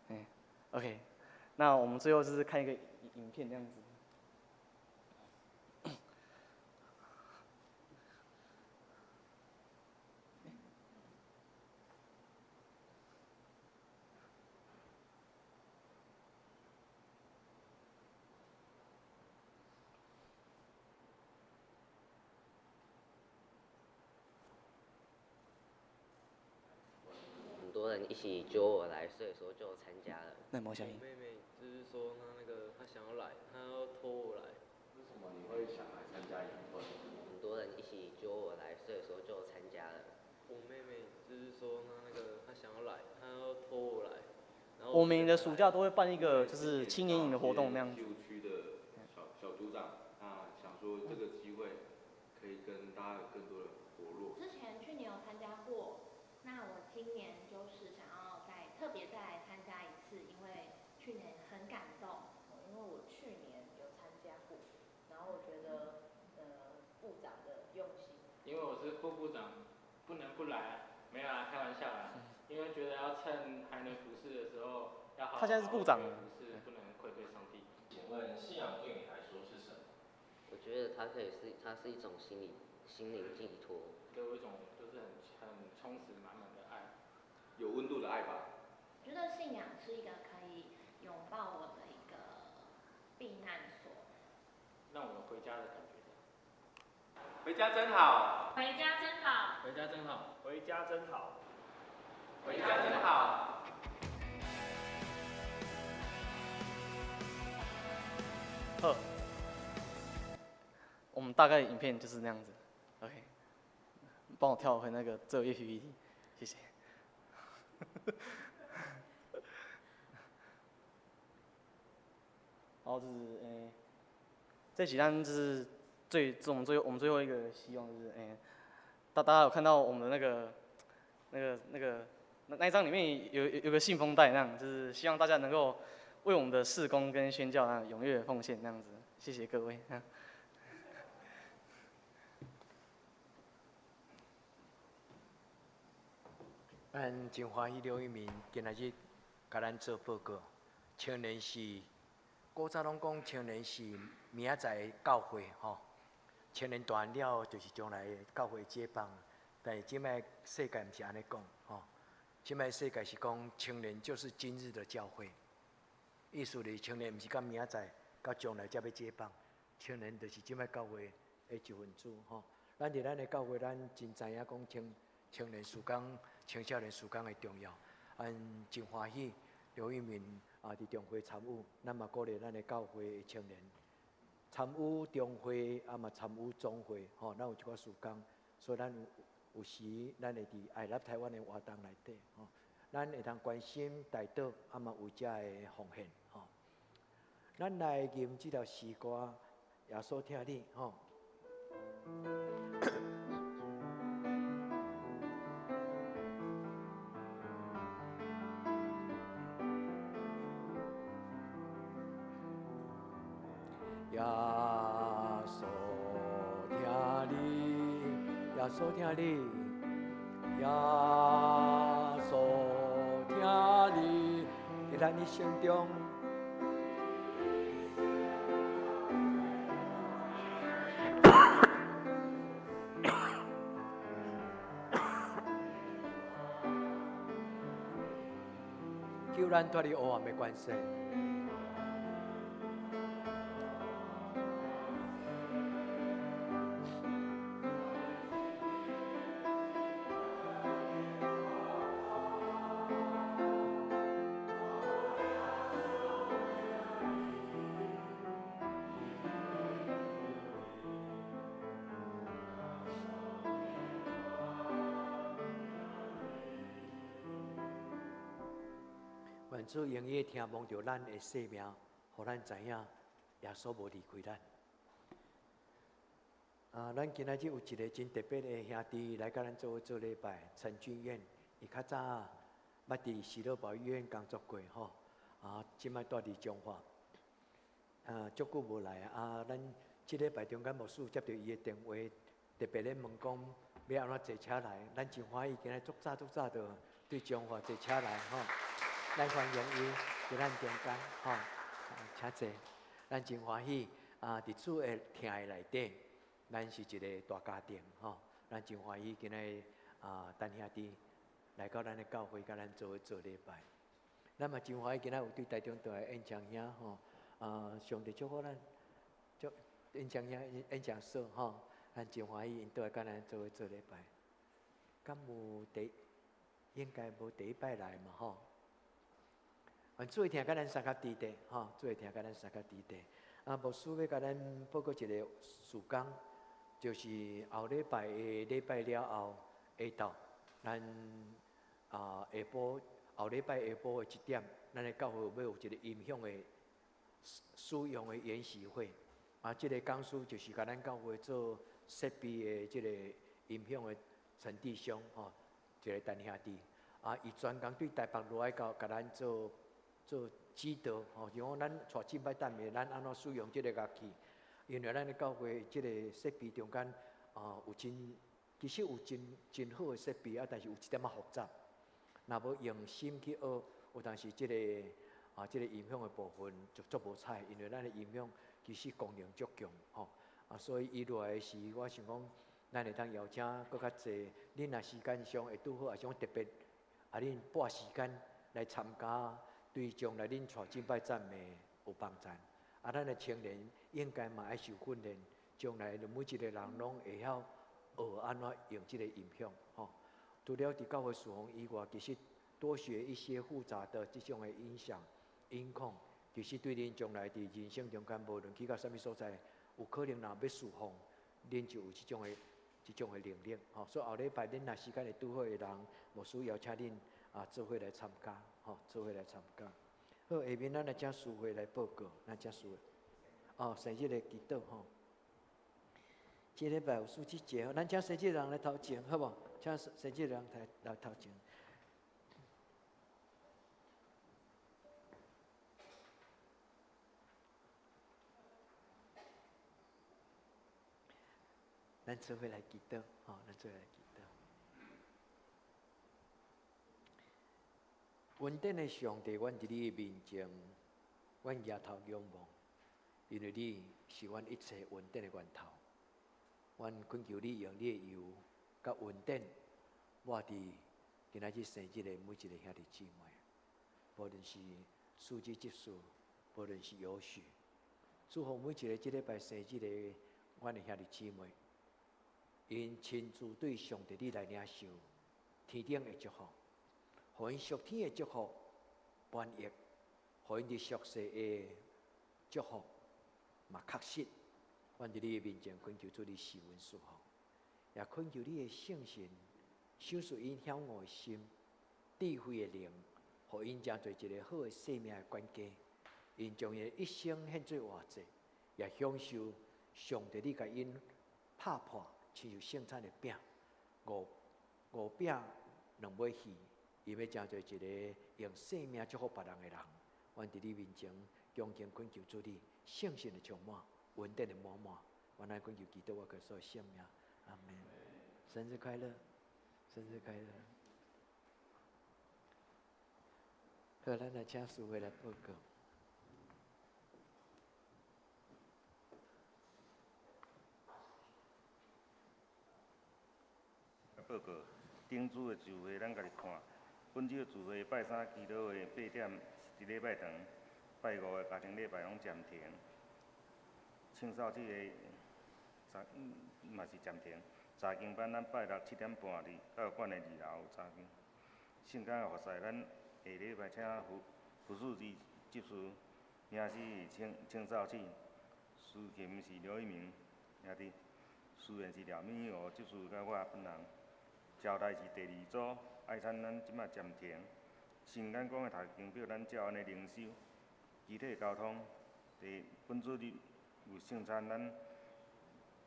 哎，OK，那我们最后就是看一个影片这样子。很多人一起揪我来，所以说就参加了。那毛小英。我妹妹就是说她那个她想要来，她要拖我来。为什么你会想来参加营会？很多人一起揪我来，所以说就参加了。我妹妹就是说她那个她想要来，她要拖我来。然后我们的暑假都会办一个就是青年营的活动那样子。西湖区的小组长，那想说这个机会可以跟大家有更多的活络。之前去年有参加过，那我今年就是想要再特别副部長不能不來啊，沒有啦，開玩笑啦，因為覺得要趁還能服侍的時候，要好好他現在是部長服侍，不能愧對上帝。請問信仰對你來說是什麼？我覺得它可以是，它是一種心理心靈寄託。給我一種就是很充實滿滿的愛，有溫度的愛吧。覺得信仰是一個可以擁抱我的一個避難所，讓我回家的感覺。回家真好，回家真好，回家真好，回家真好，回家真好。好，我們大概影片就是那樣子。OK，幫我跳回那個作業 PPT，謝謝。然後就是，這幾單就是最，我們最後一個希望就是，大家有看到我們的那一張裡面有個信封袋那樣，就是希望大家能夠為我們的事工跟宣教啊踴躍奉獻那樣子，謝謝各位。咱真歡喜劉一鳴今仔日共咱做報告。青年是古早攏講青年是明仔載的教會吼，青年大漢了後就是將來教會接棒。但是這擺世界毋是按呢講吼，這擺世界是講青年就是今日的教會，意思就是青年毋是到明仔載到將來才欲接棒，青年就是這擺教會的一份子吼。咱佇咱的教會，咱真知影講青年事工、青少年事工的重要。咱真歡喜劉一鳴啊，佇中會參與，咱嘛鼓勵咱的教會的青年參與中會，啊嘛參與總會，吼，咱有一寡事工，所以咱有時咱會佇愛立台灣的活動內底，吼，咱會當關心代禱，啊嘛有遮的奉獻，吼。咱來吟這條詩歌，耶穌疼你，吼。耶穌疼你，耶穌疼你，耶穌疼你，佇咱一生中，救咱脫離黑暗的權勢。願主永遠聽望著咱的生命，予咱知影耶穌無離開咱。啊，咱今仔日有一個真特別的兄弟來佮咱做伙做禮拜，陳俊彥，伊較早捌佇喜樂堡醫院工作過吼，啊，這擺住佇彰化，啊，足久無來啊。咱這禮拜中間牧師接著伊的電話，特別咧問講欲按怎坐車來，咱真歡喜，今日足早足早就對彰化坐車來吼。咱歡迎伊佇咱中間吼，請坐。咱真歡喜啊！佇主的疼的內底，咱是一個大家庭吼。咱真歡喜今日啊，陳兄弟來到咱的教會，佮咱做伙做禮拜。咱嘛真歡喜今仔有對台中轉來演講兄吼，啊，上帝祝福咱，祝演講兄演講所吼，咱真歡喜𪜶轉來佮咱做伙做禮拜。敢有第應該無第一擺來嘛吼？主會疼佮咱相佮佇咧，吼，主會疼佮咱相佮佇咧。啊，牧師欲共咱報告一個事工，就是後禮拜的禮拜了後下晝，咱啊下晡後禮拜下晡的一點，咱的教會欲有一個音響的使用的研習會。啊，這個講師就是共咱教會做設備的這個音響的陳弟兄，吼，一個陳兄弟。啊，伊專工對台北落來到共咱做指導，吼，像講咱帶敬拜等的，咱按怎使用這個樂器？因為咱的教會這個設備中間啊，有真其實有真真好的設備啊，但是有一點仔複雜。若無用心去學，有當時這個啊，這個音響的部分就足無彩，因為咱的音響其實功能足強吼。啊，所以伊落來時，我想講，咱會當邀請閣較濟。恁若時間上會拄好，也是講特別啊，恁撥時間來參加，對將來恁帶敬拜讚美有幫助。啊，咱的青年應該嘛愛受訓練，將來就每一個人攏會曉學按怎用這個音響吼。除了佇教會事奉以外，其實多學一些複雜的這種的音響、音控，其實對恁將來佇人生中間，無論去到啥物所在，有可能若欲事奉，恁就有這種的能力吼。所以後禮拜恁若時間會拄好的人，牧師邀請恁啊，做伙來參加，吼，做伙來參加。好，下面咱來請司會來報告，咱請司會。哦，生日的祈禱吼。這禮拜有暑節節，咱請生日人來頭前，好無？請生日人來來頭前。咱做伙來祈禱，吼，咱做伙來祈禱。恩典的上帝，阮佇你的面前，阮舉頭仰望，因為你是阮一切恩典的源頭。阮懇求你用你的油佮恩典，抹佇今仔日生日的每一個兄弟姊妹，無論是司機執事，無論是有序，祝福每一個這禮拜生日的阮的兄弟姊妹，𪜶親自對上帝你來領受天頂的祝福，予𪜶屬天的祝福翻譯，予𪜶佇屬世的祝福嘛確實。阮佇你的面前懇求主你賜恩賜福，也懇求你的聖神賞賜𪜶曉悟的心、智慧的靈，予𪜶成做一個好的生命的管家。𪜶將𪜶的一生獻做活祭，也享受上帝你共𪜶拍破，親像聖餐的餅，五五餅兩尾魚，伊欲成做一個用生命祝福別人的人。阮佇你面前恭敬懇求主你聖神的充滿。恩典的滿滿，阮來懇求基督，我可說聖名，阿門。生日快樂，生日快樂。好，咱來請司會來報告。報告，頂主的聚會，咱家己看。本週聚會拜三祈禱會8點是佇禮拜堂，拜五的家庭禮拜攏暫停。青少年的查嘛是暫停。查經班咱拜六7點半佇教育館的二樓有查經。聖工的服事，咱下禮拜請胡胡書記執事，領詩是青青少年，司琴是劉一鳴兄弟，司員是廖敏娥執事佮我本人。招待是第二組，愛餐咱這馬暫停。新眼光的讀經表咱照按呢靈修，肢體交通，第本主日有聖餐，咱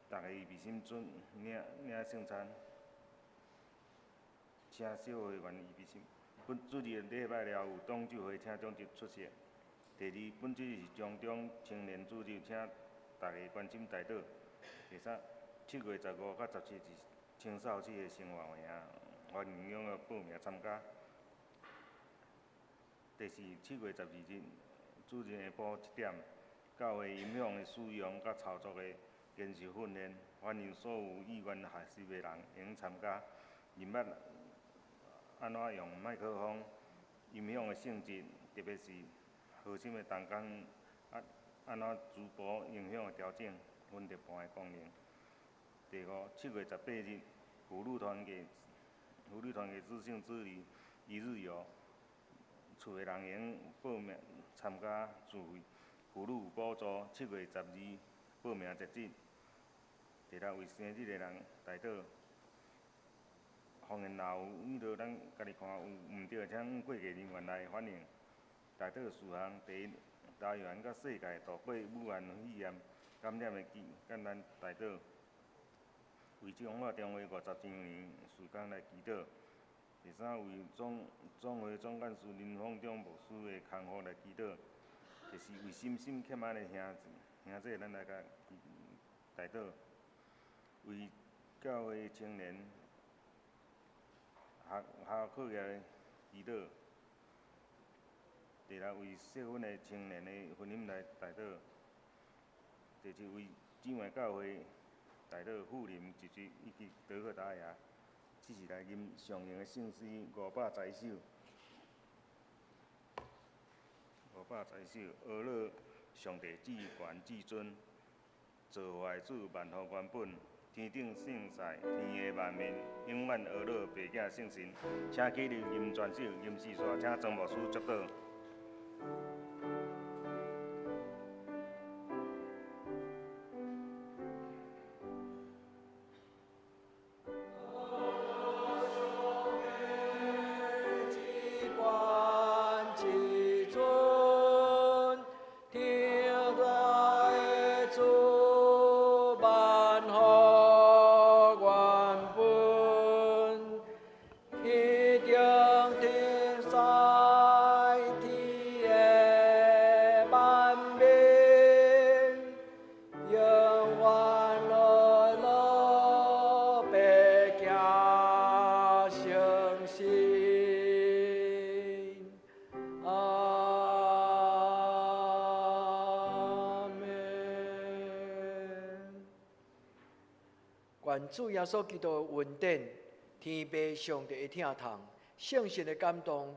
逐个預備心準領領聖餐，請小會員預備心。本主日禮拜了有董酒會，請長執出席。第二，本主日是中中青年主日，請逐个關心代禱。第三，7月15佮17是青少年的生活營，歡迎踴躍報名參加。第四，7月12日主日下晡7點，教會音響的使用佮操作的研習訓練，歡迎所有意願學習的人會用參加。認捌按怎用麥克風、音響的性質，特別是核心的同工按按怎逐步音響的調整、分碟盤的功能。第五，7月18日，婦女團契，婦女團契自信之旅一日遊，厝的人會用報名參加自費，婦女有補助。7月12報名截止。第六，為生日的人代禱。當然，若有遇到咱家己看有毋對，請過繼人員來反映。代禱事項：第一，台灣佮世界度過武漢肺炎感染的簡單代禱。為中華中會50周年事工來祈禱。第三，為總總會總幹事林鳳忠牧師的康復來祈禱。第四，為心心欠安的兄兄弟，咱來共代禱。為教會青年學校課業祈禱。第六為適婚的青年的婚姻來代禱。第七為姊妹教會代禱富林、一水以及德克達亞，這是來吟上用的聖詩510首。510首，阿樂上帝至懸至尊，造化的主萬福原本，天頂聖賽，天下萬民永遠阿樂父子聖神，請起立吟全首，吟四煞，請莊牧師祝禱。願主耶穌基督的恩典、天父上帝的疼痛、聖神的感動、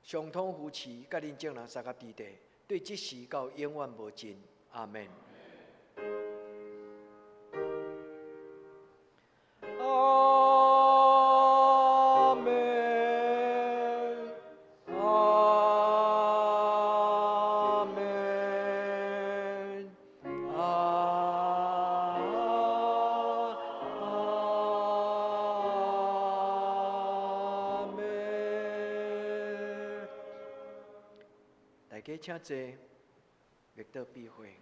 相通扶持，佮恁眾人相佮佇地，對這時到永遠無盡。阿們。阿們，阿們，阿們。大家請坐，默禱閉會。